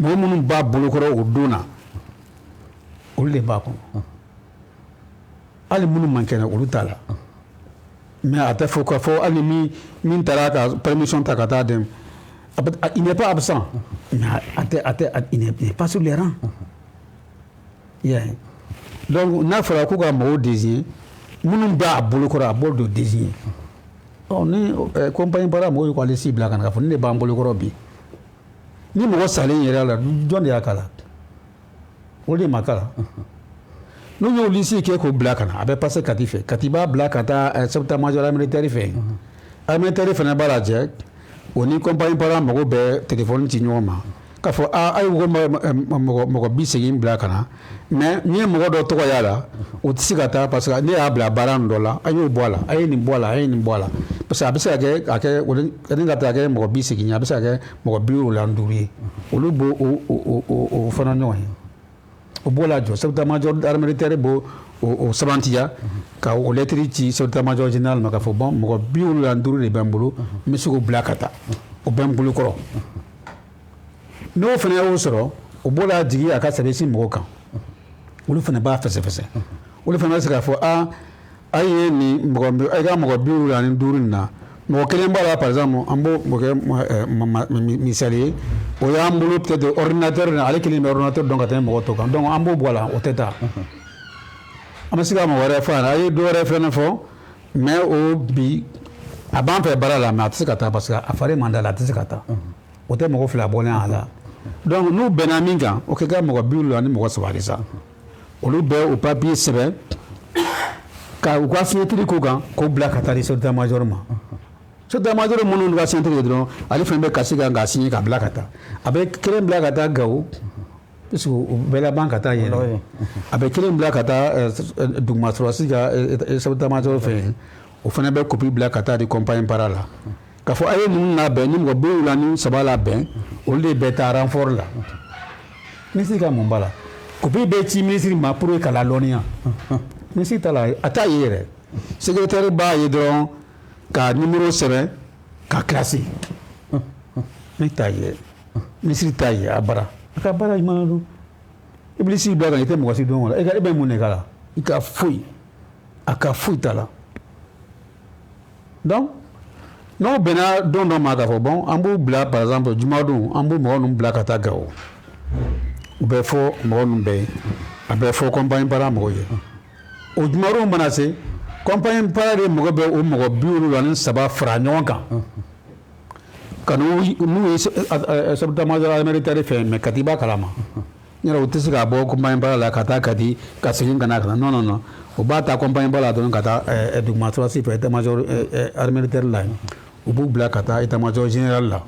Mɔgɔ minnu b'a bolokɔrɔ o don na, olu de b'a kɔnɔ. Hali minnu man kɛnɛ, olu t'a la. Mais a tɛ fɔ k'a fɔ hali ni min taara ka permission ta ka taa dɛmɛ, il n'est pas absent, mais a tɛ a tɛ il n'est pas sur les rangs. I y'a ye? Donc n'a fɔra ko ka mɔgɔw désigner, minnu b'a bolokɔrɔ, a b'o de désigner. Ɔ ni compagnie para mɔgɔw y'u ka liste bila ka na k'a fɔ nin de b'an bolokɔrɔ bi, ni mɔgɔ salen yɛrɛ la, jɔn de y'a k'a la? O de ma k'a la. N'u y'o liste kɛ k'o bila ka na, a bɛ passer Kati fɛ. Kati b'a bila ka taa chef d'état-major militaire fɛ. Militaire fana b'a lajɛ, o ni compagnie para mɔgɔw bɛ téléphone ci ɲɔgɔn ma k'a fɔ aa, a ye ko mɔgɔ 80 bila ka na, mais n'i ye mɔgɔ dɔ tɔgɔ y'a la, o tɛ se ka taa parce que ne y'a bila baara nin dɔ la. A y'o bɔ a la, a ye nin bɔ a la, a ye nin bɔ a la, parce que a bɛ se ka kɛ a kɛ ni ka taa kɛ mɔgɔ 80 ye, a bɛ se ka kɛ mɔgɔ 75 ye. Olu b'o o fana ɲɔgɔn ye, o b'o lajɔ. Chef d'état-major militaire b'o o sabantiya ka o lettre ci chef d'état-major général ma k'a fɔ bon, mɔgɔ 75 de bɛ n bolo, n bɛ se k'o bila ka taa, o bɛ n bolo kɔrɔ. N'o fana y'o sɔrɔ, o b'o la jigin a ka service mɔgɔw kan. Olu fana b'a fɛsɛfɛsɛ. Olu fana bɛ se k'a fɔ aa, a ye nin mɔgɔ, a ka mɔgɔ 75 nin na, mɔgɔ kelen b'a la, par exemple, an b'o kɛ misali ye, o y'an bolo peut-être ordinateur na, ale kelen bɛ ordinateur dɔn ka tɛmɛ mɔgɔ tɔw kan, donc an b'o bɔ a la, o tɛ taa. An bɛ se ka mɔgɔ wɛrɛ fɔ a ɲɛna, a ye dɔ wɛrɛ fɛnɛ fɔ, mais o bi a b'an fɛ baara la, mais a tɛ se ka taa parce que a fari man d'a la, a tɛ se ka taa. O tɛ mɔgɔ fila bɔlen a la. Donc n'u bɛnna min kan, o kɛ ka mɔgɔ 73 de sa, olu bɛ o papier sɛbɛn ka u ka signature k'o kan k'o bila ka taa di chef d'état-major ma. Chef d'état-major minnu ka signature ye dɔrɔn, ale fana bɛ kasi kan k'a signer k'a bila ka taa. A bɛ kelen bila ka taa Gawo, puisque u bɛɛ laban ka taa yen. A bɛ kelen bila ka taa duguma sɔrɔdasi ka chef d'état-major fɛ yen, o fana bɛ copie bila ka taa di compagnie para la k'a fɔ a ye ninnu labɛn. Ni mɔgɔ 73 labɛn, olu de bɛ taa renfort la. Ministre ka mun b'a la? Copie bɛ ci ministre ma pour que ka lalɔnniya. Ministre t'a la, a t'a ye yɛrɛ. Secrétaire b'a ye dɔrɔn ka numéro sɛbɛn ka classer. Ne t'a ye, ministre t'a ye. A bara a ka baara ɲuman don. I bɛ liste bila ka na, i tɛ mɔgɔ si dɔn o la. E bɛ mun de k'a la? I ka foyi, a ka foyi t'a la. Donc n'aw bɛnna don dɔ ma k'a fɔ bon, an b'u bila, par exemple jumadon, an b'u mɔgɔ ninnu bila ka taa Gawo, u bɛ fɔ mɔgɔ ninnu bɛɛ ye, a bɛ fɔ compagnie para mɔgɔw ye. O jumadon mana se, compagnie para de mɔgɔ bɛ o mɔgɔ 73 fara ɲɔgɔn kan ka n'u ye chef d'état-major militaire fɛ. Mais Kati b'a kalama yɔrɔ, u tɛ se ka bɔ compagnie para la ka taa Kati ka segin ka na ka na. Non, non, non, u b'a ta compagnie para la dɔrɔn ka taa duguma sɔrɔdasi fɛ, état-major militaire la yen. U b'u bila ka taa état-major général la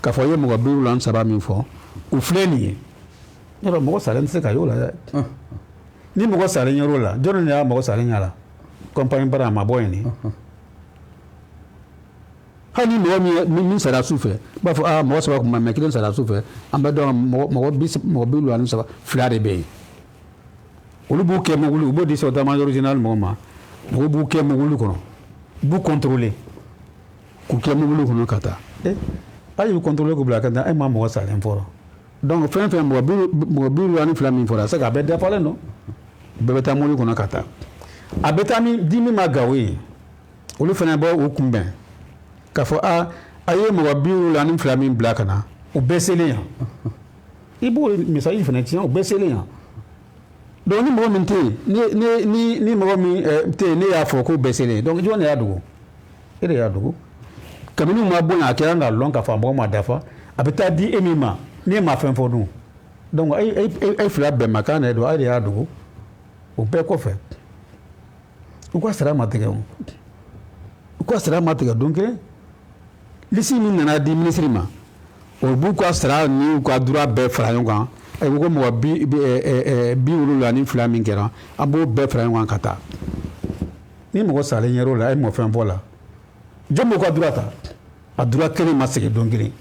k'a fɔ i ye mɔgɔ 73 min fɔ, u filɛ nin ye. Yɔrɔ mɔgɔ salen tɛ se ka y'o la dɛ. Ni mɔgɔ salen yer'o la, jɔnni de y'a mɔgɔ salen y'a la? Compagnie para a ma bɔ yen nin. Hali ni mɔgɔ min sara su fɛ, i b'a fɔ aa, mɔgɔ saba kun bɛ, mais kelen sara su fɛ, an bɛ dɔn mɔgɔ 73, fila de bɛ yen. Olu b'u kɛ mobili, u b'o di chef d'état-major général mɔgɔ ma. Mɔgɔw b'u kɛ mobili kɔnɔ, u b'u contrôler k'u kɛ mobili kɔnɔ ka taa. A y'u contrôler k'u bila ka taa, e ma mɔgɔ salen fɔlɔ. Donc fɛn fɛn mɔgɔ 72 min fɔra, c'est que a bɛɛ dafalen don, bɛɛ bɛ taa mobili kɔnɔ ka taa. A bɛ taa min di min ma Gawo ye, olu fana bɛ u kunbɛn k'a fɔ aa, a ye mɔgɔ 72 min bila ka na, u bɛɛ selen yan. I b'o message fana tiɲɛ, u bɛɛ selen yan. Donc ni mɔgɔ min tɛ yen, ni mɔgɔ min tɛ yen, ne y'a fɔ k'o bɛɛ selen. Donc jɔn de y'a dogo? E de y'a dogo. Kabini u ma bɔ yan, a kɛra k'a lɔn k'a fɔ a mɔgɔ ma dafa. A bɛ taa di e min ma, n'e ma fɛn fɔ dun, donc e fila bɛnbakan de don, e de y'a dogo. O bɛɛ kɔfɛ, u ka sara ma tigɛ o, u ka sara ma tigɛ don kelen. Liste min nana di ministre ma, o b'u ka sara ni u ka droit bɛɛ fara ɲɔgɔn kan. Ko ko mɔgɔ 72 min kɛra, an b'o bɛɛ fara ɲɔgɔn kan ka taa. Ni mɔgɔ salen yer'o la, e m'o fɛn fɔ la, jɔn b'o ka droit ta? A droit kelen ma segin don kelen.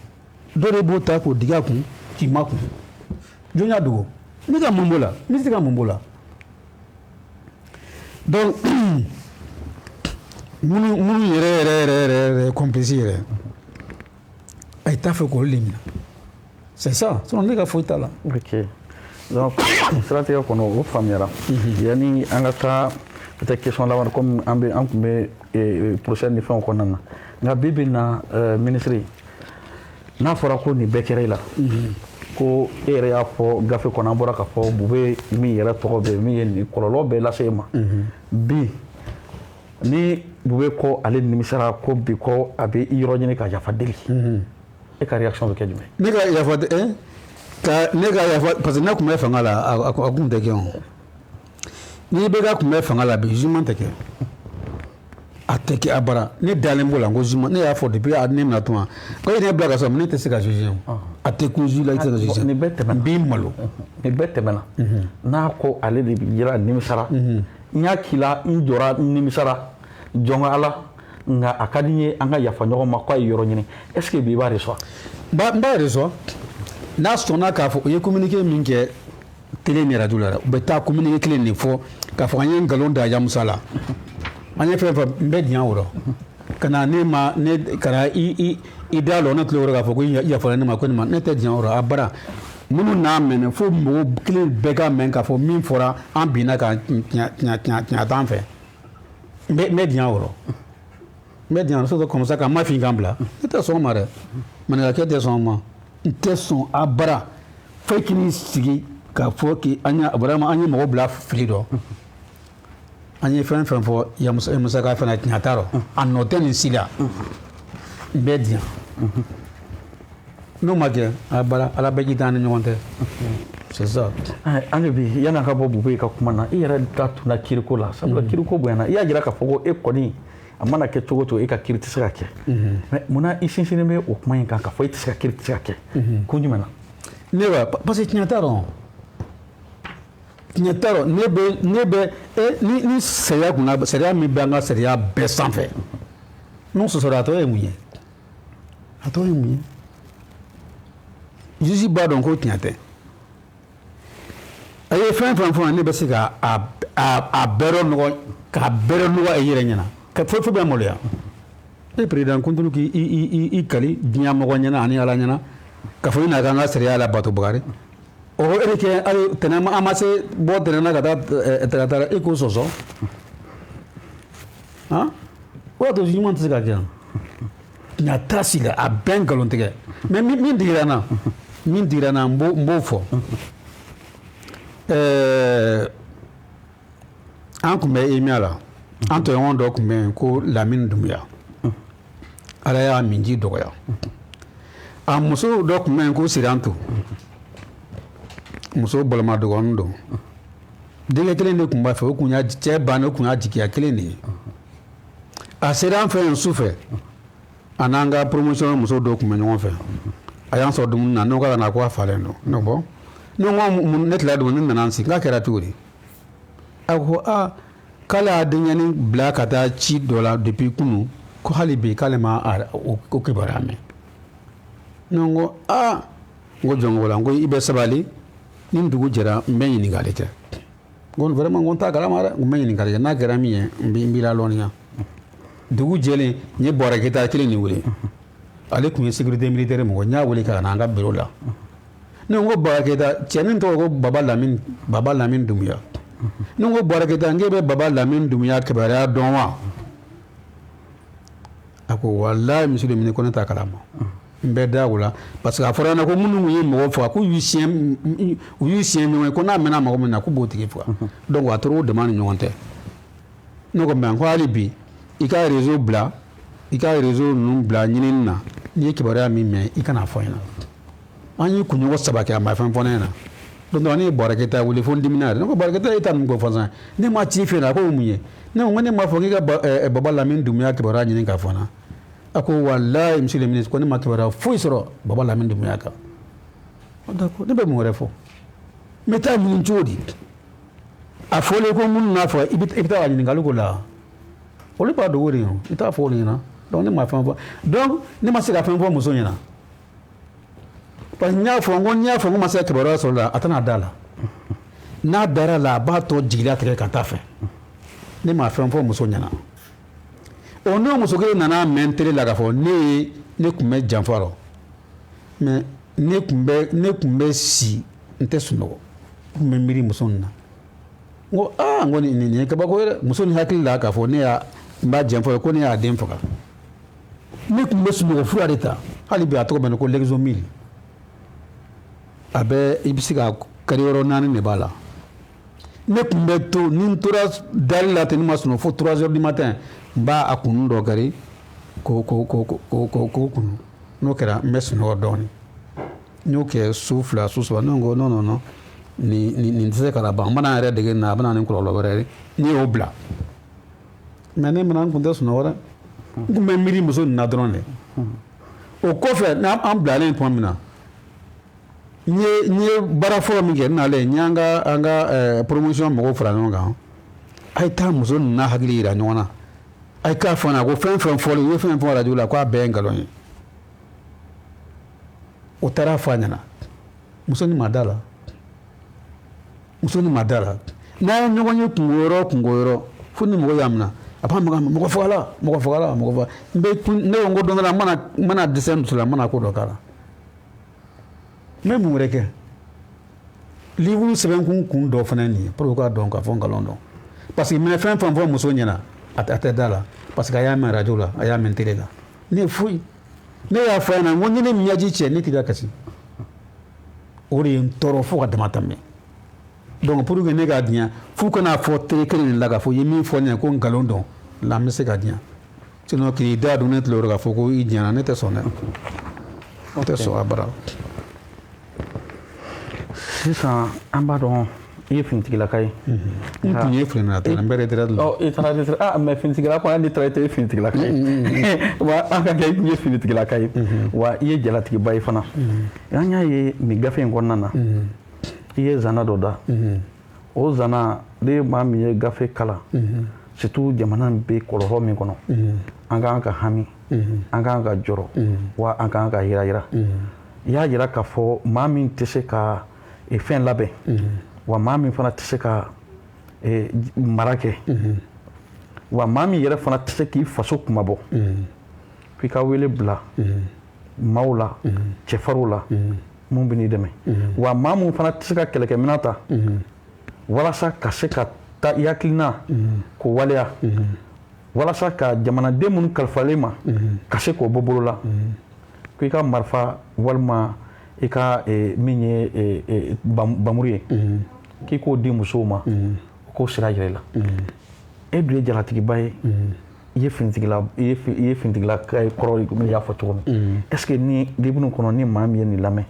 Dɔ de b'o ta k'o digi a kun k'i makun. Jɔn y'a dogo? Ne ka mun b'o la? Ministre ka mun b'o la? Donc minnu yɛrɛ yɛrɛ yɛrɛ yɛrɛ yɛrɛ complice yɛrɛ, a ye t'a fɛ k'olu de minɛ, c'est ça. Sinon ne ka foyi t'a la. Ok, donc siratigɛ kɔnɔ, o faamuyara. Yanni an ka taa peut-être question laban, comme an bɛ an tun bɛ procès ni fɛnw kɔnɔna na, nka bi bi in na, ministre, n'a fɔra ko nin bɛɛ kɛra e la, ko e yɛrɛ y'a fɔ gafe kɔnɔ, an bɔra k'a fɔ Bube min yɛrɛ tɔgɔ bɛ min ye nin kɔlɔlɔ bɛɛ lase e ma bi, ni Bube ko ale nimisara, ko bi ko a bɛ i yɔrɔ ɲini ka yafa deli, e ka réaction bɛ kɛ jumɛn? Ne ka yafa ka ne ka yafa, parce que ne tun bɛ fanga la, a kun tɛ kɛ. O n'i bɛ ka tun bɛ fanga la bi, jugement tɛ kɛ, a tɛ kɛ a bara. Ne dalen b'o la ko jugement, ne y'a fɔ depuis a ne na tuma ko e ne bila ka sɔrɔ ne tɛ se ka juger, a tɛ kun juge la, i tɛ se ka juger. Nin bɛɛ tɛmɛna. N b'i malo. Nin bɛɛ tɛmɛna. N'a ko ale de yira nimisara, n y'a k'i la, n jɔra, n nimisara, jɔn ka Ala, nka a ka di n ye an ka yafa ɲɔgɔn ma, k'a ye yɔrɔ ɲini, est ce que bi i b'a reçoit? N b'a reçoit n'a sɔnna k'a fɔ u ye communiqué min kɛ télé ni radio la, u bɛ taa communiqué kelen de fɔ k'a fɔ an ye nkalon da Yamusa la, an ye fɛn fɛn, n bɛ diɲɛ o rɔ ka na ne ma ne ka na i da lɔ ne tulo kɔrɔ k'a fɔ ko i yafara ne ma, ko ne ma, ne tɛ diɲɛ o rɔ a bara. Minnu n'a mɛnɛ fo mɔgɔ kelen bɛɛ ka mɛn k'a fɔ min fɔra an binna ka tiɲɛ tiɲɛ tiɲɛ tiɲɛ t'an fɛ, n bɛ diɲɛ o rɔ, n bɛ diɲɛ surtout comme ça ka ma fin kan bila. Ne tɛ sɔn o ma dɛ, maninkakɛ tɛ sɔn o ma, n tɛ sɔn a bara. Fo k'i n'i sigi k'a fɔ k'an y'a vraiment an ye mɔgɔ bila fili dɔ, an ye fɛn fɛn fɔ Yamusa ka fana tiɲɛ t'a rɔ, a nɔ tɛ nin si la, n bɛ diɲɛ. N'o ma kɛ, a bara, Ala bɛɛ k'i t'an ni ɲɔgɔn tɛ, c'est ça. An bi yanni ka bɔ Bube ka kuma na, i yɛrɛ da tunna kiriko la, sabula kiriko bonyana. I y'a jira k'a fɔ ko e kɔni, a mana kɛ cogo o cogo, e ka kiri tɛ se ka kɛ. Mais munna i sinsinnen bɛ o kuma in kan k'a fɔ e tɛ se ka kiri tɛ se ka kɛ? Kun jumɛn na? Ne ba, parce que tiɲɛ t'a rɔ, tiɲɛ t'a rɔ. Ne bɛ e ni sariya kunna, sariya min bɛ an ka sariya bɛɛ sanfɛ, n'o sɔsɔra, a tɔ ye mun ye? A tɔ ye mun ye? Juge b'a dɔn ko tiɲɛ tɛ. A ye fɛn fɛn fɔ, ne bɛ se ka a bɛɛ nɔgɔ, k'a bɛɛ nɔgɔ i yɛrɛ ɲɛna, ka foyi foyi bɛ maloya. E président kuntulu k'i i kali diɲɛ mɔgɔ ɲɛna ani Ala ɲɛna k'a fɔ i na k'an ka sariya labato. Bakari, o e de kɛ hali tɛnɛ, an ma se bɔ tɛnɛ na ka taa tarata la, e k'o sɔsɔ han, o y'a to jugement tɛ se ka kɛ yan. Tiɲɛ t'a si la, a bɛɛ nkalon tigɛ. Mais min digira n na, min digira n na, n b'o fɔ. An tun bɛ EMIA la, an tɔɲɔgɔn dɔ tun bɛ yen ko Lamini Dunbuya, Ala y'a minji dɔgɔya. A muso dɔ tun bɛ yen ko Sirantu, muso balima dɔgɔnin don, denkɛ kelen de tun b'a fɛ, o kun y'a cɛ bannen, o kun y'a jigiya kelen de ye. A sera an fɛ yen su fɛ, a n'an ka promotion muso dɔw tun bɛ ɲɔgɔn fɛ. A y'an sɔrɔ dumuni na, n'o ka na ko a falen don. Ne ko ne ko ne tilala dumuni, ne nana n sigi, k'a kɛra cogo di? A ko aa, k'ale y'a denkɛnin bila ka taa ci dɔ la depuis kunun, ko hali bi k'ale ma o kibaruya mɛn. Ne ko aa, n ko jɔn ko la, n ko i bɛ sabali, ni dugu jɛra n bɛ ɲininkali kɛ. N ko vraiment, n ko n t'a kalama dɛ, n bɛ ɲininkali kɛ, n'a kɛra min ye, n b'i lalɔnniya. Dugu jɛlen, n ye Bɔrɛ Keyita kelen de wele, ale tun ye sécurité militaire mɔgɔ. N y'a wele ka na an ka bureau la. Ne ko Bɔrɛ Keyita, cɛnin tɔgɔ ko Baba Lamini, Baba Lamini Dunbuya. Ne ko Bɔrɛ Keyita, n k'e bɛ Baba Lamini Dunbuya kibaruya dɔn wa? A ko walayi, monsieur le ministre, ko ne t'a kalama. N bɛ da o la parce que a fɔra ko minnu ye mɔgɔ faga, k'u y'u siɲɛ, u y'u siɲɛ ɲɔgɔn ye, ko n'a mɛnna mɔgɔ min na, k'u b'o tigi faga. Donc a tora o dama ni ɲɔgɔn cɛ. Ne ko mais ko hali bi i ka réseau bila, i ka réseau ninnu bila ɲinini na, n'i ye kibaruya min mɛn, i kana fɔ n ɲɛna. An ye kunɲɔgɔn 3 kɛ, a ma fɛn fɔ ne ɲɛna. Donc ne ye Bɔrɛ Keyita wele fo n dimina yɛrɛ. Ne ko Bɔrɛ Keyita, e ta ninnu ko fɔ sisan, ne ma ci fɛ yen, a ko mun ye? Ne ko ne m'a fɔ k'i ka Baba Lamini Dunbuya kibaruya ɲini k'a fɔ n na. A ko walayi, monsieur le ministre, ko ne ma kibaruya foyi sɔrɔ Baba Lamini Dunbuya kan. D'accord, ne bɛ mun wɛrɛ fɔ? N bɛ taa ɲini cogo di? A fɔlen ko minnu n'a fɔ, i bɛ taa ɲininkali ko la, olu b'a dogo de ye, i t'a fɔ olu ɲɛna. Donc ne ma fɛn fɔ, donc ne ma se ka fɛn fɔ muso ɲɛna parce que n y'a fɔ n ko n y'a fɔ n ko ma se ka kibaruya sɔrɔ la, a tɛna da la. N'a dara la, a b'a tɔ jigilatigɛ ka taa fɛ. Ne ma fɛn fɔ muso ɲɛna. O n'o muso kelen nana mɛn télé la k'a fɔ ne ye, ne tun bɛ janfa rɔ, mais ne tun bɛ si, n tɛ sunɔgɔ, n tun bɛ miiri muso nin na. N ko aa, n ko nin ye kabako ye dɛ. Muso nin hakili la k'a fɔ ne y'a n b'a janfa, ko ne y'a den faga. Ne tun bɛ sunɔgɔ fura de ta, hali bi a tɔgɔ bɛ ne ko Lexomil. A bɛ i bɛ se ka kari yɔrɔ naani de b'a la. Ne tun bɛ to, ni n tora dali la ten, ne ma sunɔgɔ fo 3 heures du matin, n b'a a kunun dɔ kari ko ko ko ko ko ko kunu. N'o kɛra, n bɛ sunɔgɔ dɔɔnin. N y'o kɛ su fila, su saba. Ne ko non, non, non, nin tɛ se ka laban. N bɛna n yɛrɛ dege nin na, a bɛ na ni kɔlɔlɔ wɛrɛ ye. Ne y'o bila. Mais ne mana, n tun tɛ sunɔgɔ dɛ, n tun bɛ miiri muso nin na dɔrɔn de. O kɔfɛ, n'an bilalen tuma min na, n ye baara fɔlɔ min kɛ, n nalen, n y'an ka promotion mɔgɔw fara ɲɔgɔn kan. A ye taa muso ninnu n'a hakili yira ɲɔgɔn na. A ye k'a fɔ n ɲɛna ko fɛn fɛn fɔlen, i ye fɛn fɛn fɔ radio la, k'a bɛɛ ye nkalon ye. O taara fɔ a ɲɛna. Muso nin ma da la, muso nin ma da la. N'a ye ɲɔgɔn ye kungo yɔrɔ, kungo yɔrɔ, fo ni mɔgɔ y'a minɛ, a b'a mɔgɔ mɔgɔ fagala, mɔgɔ fagala, mɔgɔ faga. N bɛ ne ko n ko don dɔ la, n mana dɛsɛ muso la, n mana ko dɔ k'a la. N bɛ mun wɛrɛ kɛ? Livre sɛbɛn kun dɔ fana nin ye pour que k'a dɔn k'a fɔ nkalon dɔn, parce que minɛ fɛn fɛn fɔ muso ɲɛna, a tɛ da la, parce que a y'a mɛn radio la, a y'a mɛn télé la. Ne foyi, ne y'a fɔ a ɲɛna, n ko ni ne ɲɛji cɛ, ne t'i ka kasi. O de ye n tɔɔrɔ fo ka dama tɛmɛ. Donc pour que ne k'a diɲɛ, f'u kana fɔ télé kelen de la k'a fɔ i ye min fɔ ne ɲɛna ko nkalon dɔn la, n bɛ se ka diɲɛ. Sinon k'i da don ne tulo k'a fɔ ko i diɲɛna, ne tɛ sɔn dɛ, ne tɛ sɔn a bara. Sisan, an b'a dɔn i ye finitigilaka ye. N tun ye finitigilaka, n bɛ retraite la. Ɔ, i taara retraite. Ah, mais finitigila kɔni, hali n'i taara, i tɛ finitigilaka ye. Wa an ka kɛ, i tun ye finitigilaka ye, wa i ye jalatigiba ye fana. An y'a ye nin gafe in kɔnɔna na, i ye zana dɔ da. O zana ne ye, maa min ye gafe kalan, surtout jamana bɛ kɔlɔlɔ min kɔnɔ, an k'an ka hami, an k'an ka jɔrɔ, wa an k'an ka yira yira. I y'a yira k'a fɔ maa min tɛ se ka fɛn labɛn, wa maa min fana tɛ se ka mara kɛ, wa maa min yɛrɛ fana tɛ se k'i faso kumabɔ, k'i ka wele bila maaw la, cɛfarinw la, mun bɛ n'i dɛmɛ, wa maa mun fana tɛ se ka kɛlɛkɛminɛn ta walasa ka se ka taa i hakilina k'o waleya, walasa ka jamanaden minnu kalifalen ma ka se k'o bɔ bolo la, ko i ka marifa walima i ka min ye bamuru ye, k'i k'o di musow ma, o k'o sira yira i la. E dun ye jalatigiba ye, i ye finitigila, i ye finitigilaka ye kɔrɔ, komi i y'a fɔ cogo min. Est ce que ni livre kɔnɔ, ni maa min ye nin lamɛn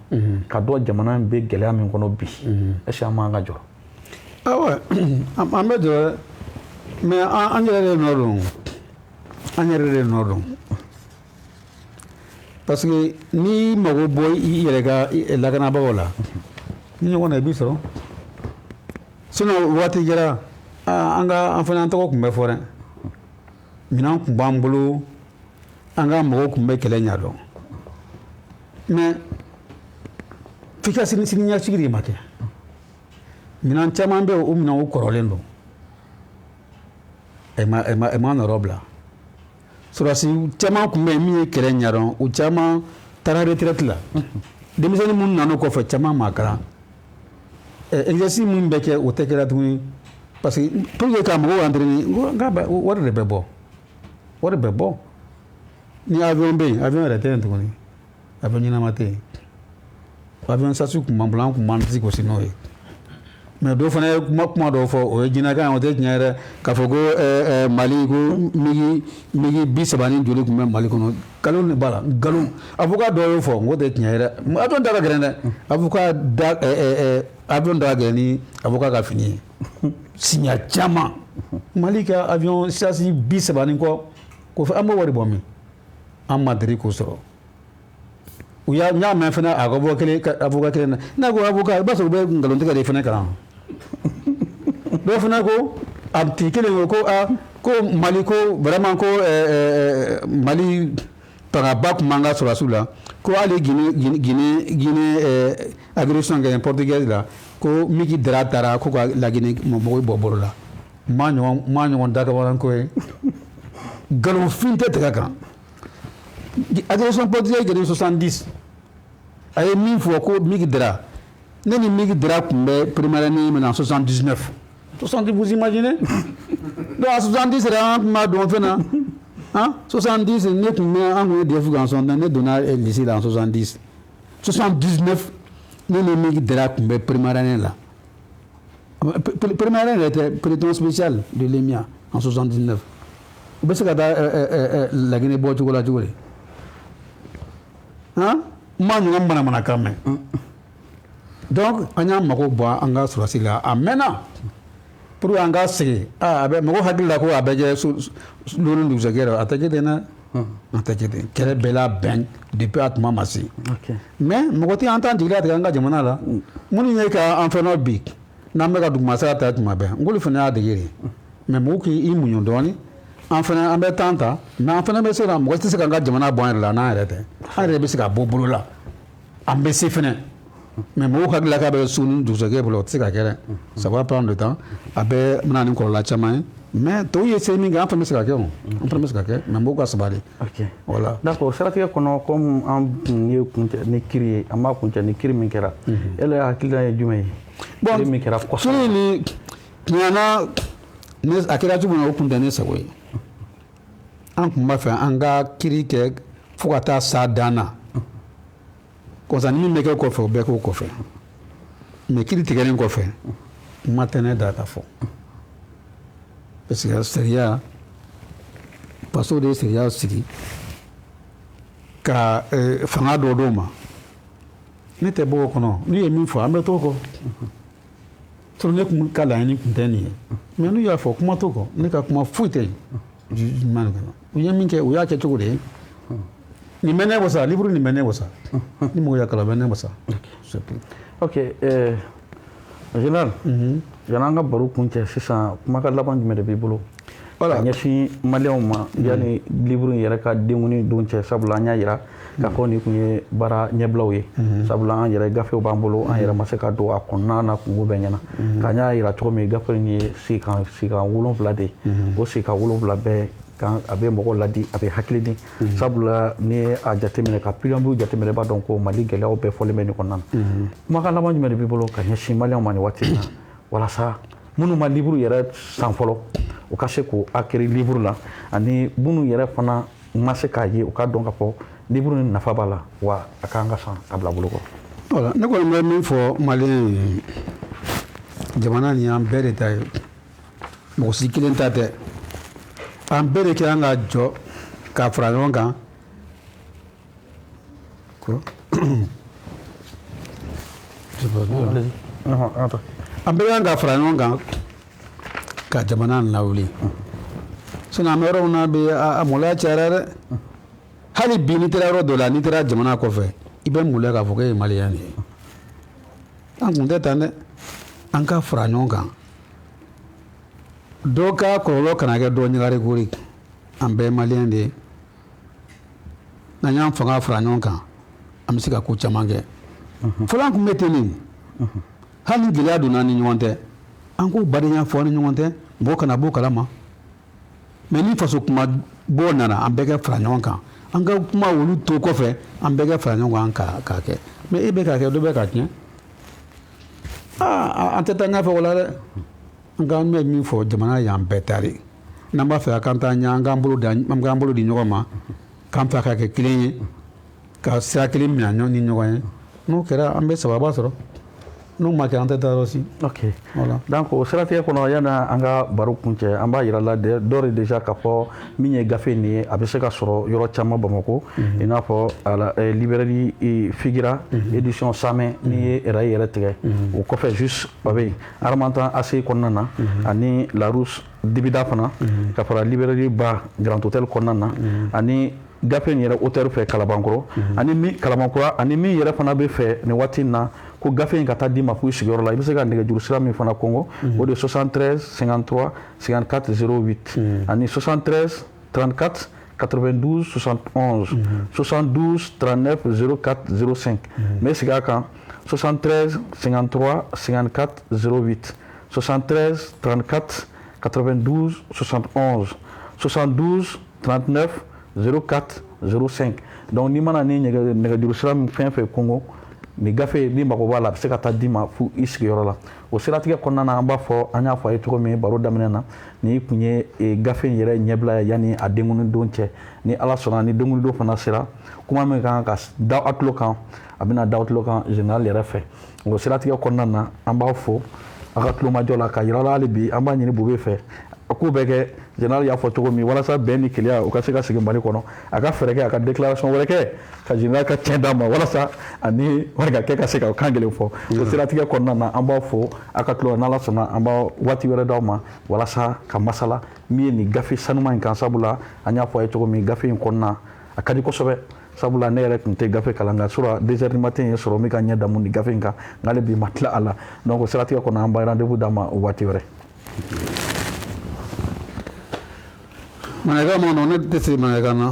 ka dɔn jamana bɛ gɛlɛya min kɔnɔ bi, est ce que an m'an ka jɔrɔ? Awɔ, an bɛ jɔrɔ, mais an yɛrɛ de nɔ don, an yɛrɛ de nɔ don, parce que n'i mago bɔ i yɛrɛ ka lakanabagaw la, ni ɲɔgɔn na i b'i sɔrɔ. Sinon waati kɛra, an ka an fana, an tɔgɔ tun bɛ fɔ dɛ, minɛn tun b'an bolo, an ka mɔgɔw tun bɛ kɛlɛ ɲɛdɔn. Mais f'i ka sini ɲɛsigi de ma kɛ. Minɛn caman bɛ yen, o minɛnw kɔrɔlen don, ɛ ma nɔrɔ bila. Sɔrɔdasi caman tun bɛ yen min ye kɛlɛ ɲɛdɔn, u caman taara retraite la. Denmisɛnnin minnu nana o kɔfɛ, caman ma kalan. Exercice min bɛ kɛ, o tɛ kɛra tuguni, parce que pour que ka mɔgɔw entraîner, n k'a bɛ wari de bɛ bɔ, wari bɛ bɔ. Ni avion bɛ yen, avion yɛrɛ tɛ yen tuguni, avion ɲɛnama tɛ yen. Avion chasse tun b'an bolo, an tun b'an disi gosi n'o ye. Mais dɔw fana ye kuma dɔw fɔ, o ye jinɛkan ye, o tɛ tiɲɛ yɛrɛ, k'a fɔ ko Mali ko MiG 30 ni joli tun bɛ Mali kɔnɔ. Nkalon de b'a la, nkalon. Avocat dɔw y'o fɔ, n ko tɛ tiɲɛ yɛrɛ. Avion da ka gɛlɛn dɛ, avocat da, avion da ka gɛlɛn ni avocat ka fini ye siɲɛ caman. Mali ka avion chasse 30 ni kɔ, k'o fɛ, an b'o wari bɔ min? An ma deli k'o sɔrɔ. U y'a, n y'a mɛn fana a ka bɔ kelen avocat kelen na. N'a ko avocat, i b'a sɔrɔ u bɛ nkalon tigɛ de fana kalan. Dɔw fana ko a tigi kelen ko aa, ko Mali ko vraiment ko Mali fangaba tun b'an ka sɔrɔdasiw la, ko hali Guinée agression kɛ portugaise la, ko MiG Dara taara ko ka la Guinée mɔgɔw bɔ bolo la. N ma ɲɔgɔn dakabaran ko ye, nkalonfin tɛ tigɛ kan. Agression portugaise kɛra 70. A ye min fɔ ko MiG Dara, ne ni MiG Dara tun bɛ première année min na, 79, 70, vous imaginez? Donc à 70 yɛrɛ, an tun b'a dɔn fɛn na. Hein, 70, ne tun bɛ, an tun ye DEF kan sɔn, ne donna lycée la en 70. 79, ne ni MiG Dara tun bɛ première année la. Première yɛrɛ tɛ, peloton spécial de l'EMIA en 79, u bɛ se ka taa Laginɛ bɔ cogo la cogo di? Han, n m'a ɲɔgɔn manamanakan mɛn. Donc an y'an mago bɔ an ka sɔrɔdasi la, a mɛnna pour que an ka segin. A bɛ mɔgɔ hakili la ko a bɛ kɛ loni dugusɛjɛ rɔ, a tɛ kɛ ten dɛ, a tɛ kɛ ten. Kɛlɛ bɛɛ labɛn depuis a tuma ma se. Mais mɔgɔ tɛ an t'an jigi latigɛ an ka jamana la. Minnu ye ka an fɛn bi n'an bɛ ka dugumasira ta tuma bɛɛ, n k'olu fana y'a dege de. Mais mɔgɔw k'i muɲu dɔɔnin, an fana an bɛ temps ta, mais an fana bɛ se ka, mɔgɔ tɛ se k'an ka jamana bɔ an yɛrɛ la n'an yɛrɛ tɛ. An yɛrɛ bɛ se ka bɔ bolo la, an bɛ se fana. Mais mɔgɔw hakili la k'a bɛ su ni dugusɛjɛ bolo, o tɛ se ka kɛ dɛ. Ça va prendre le temps, a bɛ bɛna ni kɔlɔlɔ caman ye. Mais tɔw ye se min kɛ, an fana bɛ se ka kɛ o, an fana bɛ se ka kɛ, mais mɔgɔw ka sabali. Voilà. D'accord, siratigɛ kɔnɔ, comme an kun ye kuncɛ ni kiri ye, an b'a kuncɛ ni kiri min kɛra, e yɛrɛ hakilina ye jumɛn ye? Bon, kiri min kɛra kɔsɛbɛ. Kiri ni tiɲɛ na, ne a kɛra cogo min na, o kun tɛ ne sago ye. An kun b'a fɛ an ka kiri kɛ fo ka taa s'a dan na, kɔsa ni min bɛ kɛ kɔfɛ, o bɛɛ k'o kɔfɛ. Mais kiri tigɛlen kɔfɛ, kuma tɛ ne da ka fɔ, parce que sariya, faso de ye sariya sigi ka fanga dɔ d'o ma. Ne tɛ bɔ o kɔnɔ, n'u ye min fɔ, an bɛ t'o kɔ. Sinon ne kun ka laɲini kun tɛ nin ye, mais n'u y'a fɔ, kuma t'o kɔ, ne ka kuma foyi tɛ yen jugement nin kɔnɔ. U ye min kɛ, u y'a kɛ cogo de ye. Nin bɛ ne wasa, livre nin bɛ ne wasa, ni mɔgɔ y'a kalan, a bɛ ne wasa, c'est tout. Ok, général, yanni an ka baro kuncɛ sisan, kumakan laban jumɛn de b'i bolo ka ɲɛsin maliyɛnw ma yanni livre in yɛrɛ ka denkundi don cɛ? Sabula an y'a yira k'a fɔ nin kun ye baara ɲɛbilaw ye, sabula an yɛrɛ gafew b'an bolo, an yɛrɛ ma se ka don a kɔnɔna na kungo bɛɛ ɲɛna. K'an y'a yira cogo min, gafe in ye sikan 7 de ye. O sikan 7 bɛɛ kan, a bɛ mɔgɔ ladi, a bɛ hakili di, sabula n'i ye a jateminɛ ka préambule jateminɛ, i b'a dɔn ko Mali gɛlɛyaw bɛɛ fɔlen bɛ nin kɔnɔna na. Kumakan laban jumɛn de b'i bolo ka ɲɛsin maliyɛnw ma nin waati in na, walasa minnu ma livre yɛrɛ san fɔlɔ, u ka se k'o acquérir livre la, ani minnu yɛrɛ fana ma se k'a ye, u k'a dɔn k'a fɔ livre ni nafa b'a la, wa a kan ka san ka bila bolo kɔrɔ? Voilà, ne kɔni bɛ min fɔ maliyɛn ye, jamana nin y'an bɛɛ de ta ye, mɔgɔ si kelen ta tɛ. An bɛɛ de kan ka jɔ ka fara ɲɔgɔn kan. Quoi? Je sais pas. An bɛɛ kan ka fara ɲɔgɔn kan ka jamana nin lawuli. Sinon an bɛ yɔrɔ min na bi, a maloya cayara dɛ. Hali bi, n'i taara yɔrɔ dɔ la, n'i taara jamana kɔfɛ, i bɛ maloya k'a fɔ k'e ye maliyɛn de ye. An kun tɛ tan dɛ. An ka fara ɲɔgɔn kan, dɔ ka kɔlɔlɔ kana kɛ dɔ ɲagari kori. An bɛɛ ye maliyɛn de ye. N'an y'an fanga fara ɲɔgɔn kan, an bɛ se ka ko caman kɛ. Fɔlɔ an kun bɛ ten de, hali ni gɛlɛya donna an ni ɲɔgɔn tɛ, an k'o badenya fɔ an ni ɲɔgɔn tɛ, mɔgɔ kana b'o kalama. Mais ni faso kuma bɔ nana, an bɛɛ ka fara ɲɔgɔn kan, an ka kuma olu to kɔfɛ, an bɛɛ ka fara ɲɔgɔn kan k'a kɛ. Mais e bɛ k'a kɛ, dɔ bɛ k'a tiɲɛ. Aa, an tɛ taa ɲɛfɛ o la dɛ. Nka an bɛ min fɔ, jamana y'an bɛɛ ta de. N'an b'a fɛ a k'an taa ɲɛ, an k'an bolo di ɲɔgɔn ma, k'an fɛ ka kɛ kelen ye, ka sira kelen minɛ ɲɔgɔn ni ɲɔgɔn ye. N'o kɛra, an bɛ sababa sɔrɔ. N'o ma kɛ, an tɛ taa yɔrɔ si. Voilà. Donc o siratigɛ kɔnɔ, yanni an ka baro kuncɛ, an b'a yira la dɔ de déjà k'a fɔ min ye gafe nin ye, a bɛ se ka sɔrɔ yɔrɔ caman Bamakɔ, i n'a fɔ a la librairie Figira, édition Samɛ, n'i ye rail yɛrɛ tigɛ, o kɔfɛ juste a bɛ yen, Harmattan AC kɔnɔna na, ani Larousse Dibida fana, ka fara librairie Ba Grand Hôtel kɔnɔna na, ani gafe in yɛrɛ auteur fɛ Kalabankɔrɔ, ani min Kalabankura, ani min yɛrɛ fana bɛ fɛ nin waati in na ko gafe in ka taa d'i ma fo i sigiyɔrɔ la, i bɛ se ka nɛgɛjuru sira min fana kɔngɔ, o de 73 53 54 08, ani 73 34 92 71, 72 39 04 05. N bɛ segin a kan: 73 53 54 08, 73 34 92 71, 72 39 04 05. Donc n'i mana ni nɛgɛjuru sira min fɛn fɛn kɔngɔ, nin gafe ni mago b'a la, a bɛ se ka taa d'i ma fo i sigiyɔrɔ la. O siratigɛ kɔnɔna na, an b'a fɔ, an y'a fɔ a ye cogo min baro daminɛ na, nin kun ye gafe in yɛrɛ ɲɛbila ye yanni a denkundi don cɛ. Ni Ala sɔnna, ni denkundi don fana sera, kuma min kan ka da aw tulo kan, a bɛna da aw tulo kan général yɛrɛ fɛ. O siratigɛ kɔnɔna na, an b'aw fo. Aw ka tulomajɔ la ka yira la hali bi, an b'a ɲini Bube fɛ, a k'u bɛɛ kɛ. Général y'a fɔ cogo min, walasa bɛn ni kelenya o ka se ka sigi Mali kɔnɔ, a ka fɛɛrɛ kɛ, a ka déclaration wɛrɛ kɛ ka général ka tiɲɛ d'a ma, walasa ani Marikakɛ ka se ka kan kelen fɔ. O siratigɛ kɔnɔna na, an b'aw fo aw ka tulo. N'Ala sɔnna, an b'a waati wɛrɛ d'aw ma walasa ka masala min ye nin gafe sanuman in kan, sabula an y'a fɔ a ye cogo min, gafe in kɔnɔna a ka di kosɛbɛ, sabula ne yɛrɛ tun tɛ gafe kalan, nka sura 2 heures du matin ye sɔrɔ min ka ɲɛ damu nin gafe in kan, nka hali bi ma tila a la. Donc o siratigɛ kɔnɔ, an b'a rendez-vous d'a ma o waati wɛrɛ. Maninka ma nɔ, ne tɛ se maninka na.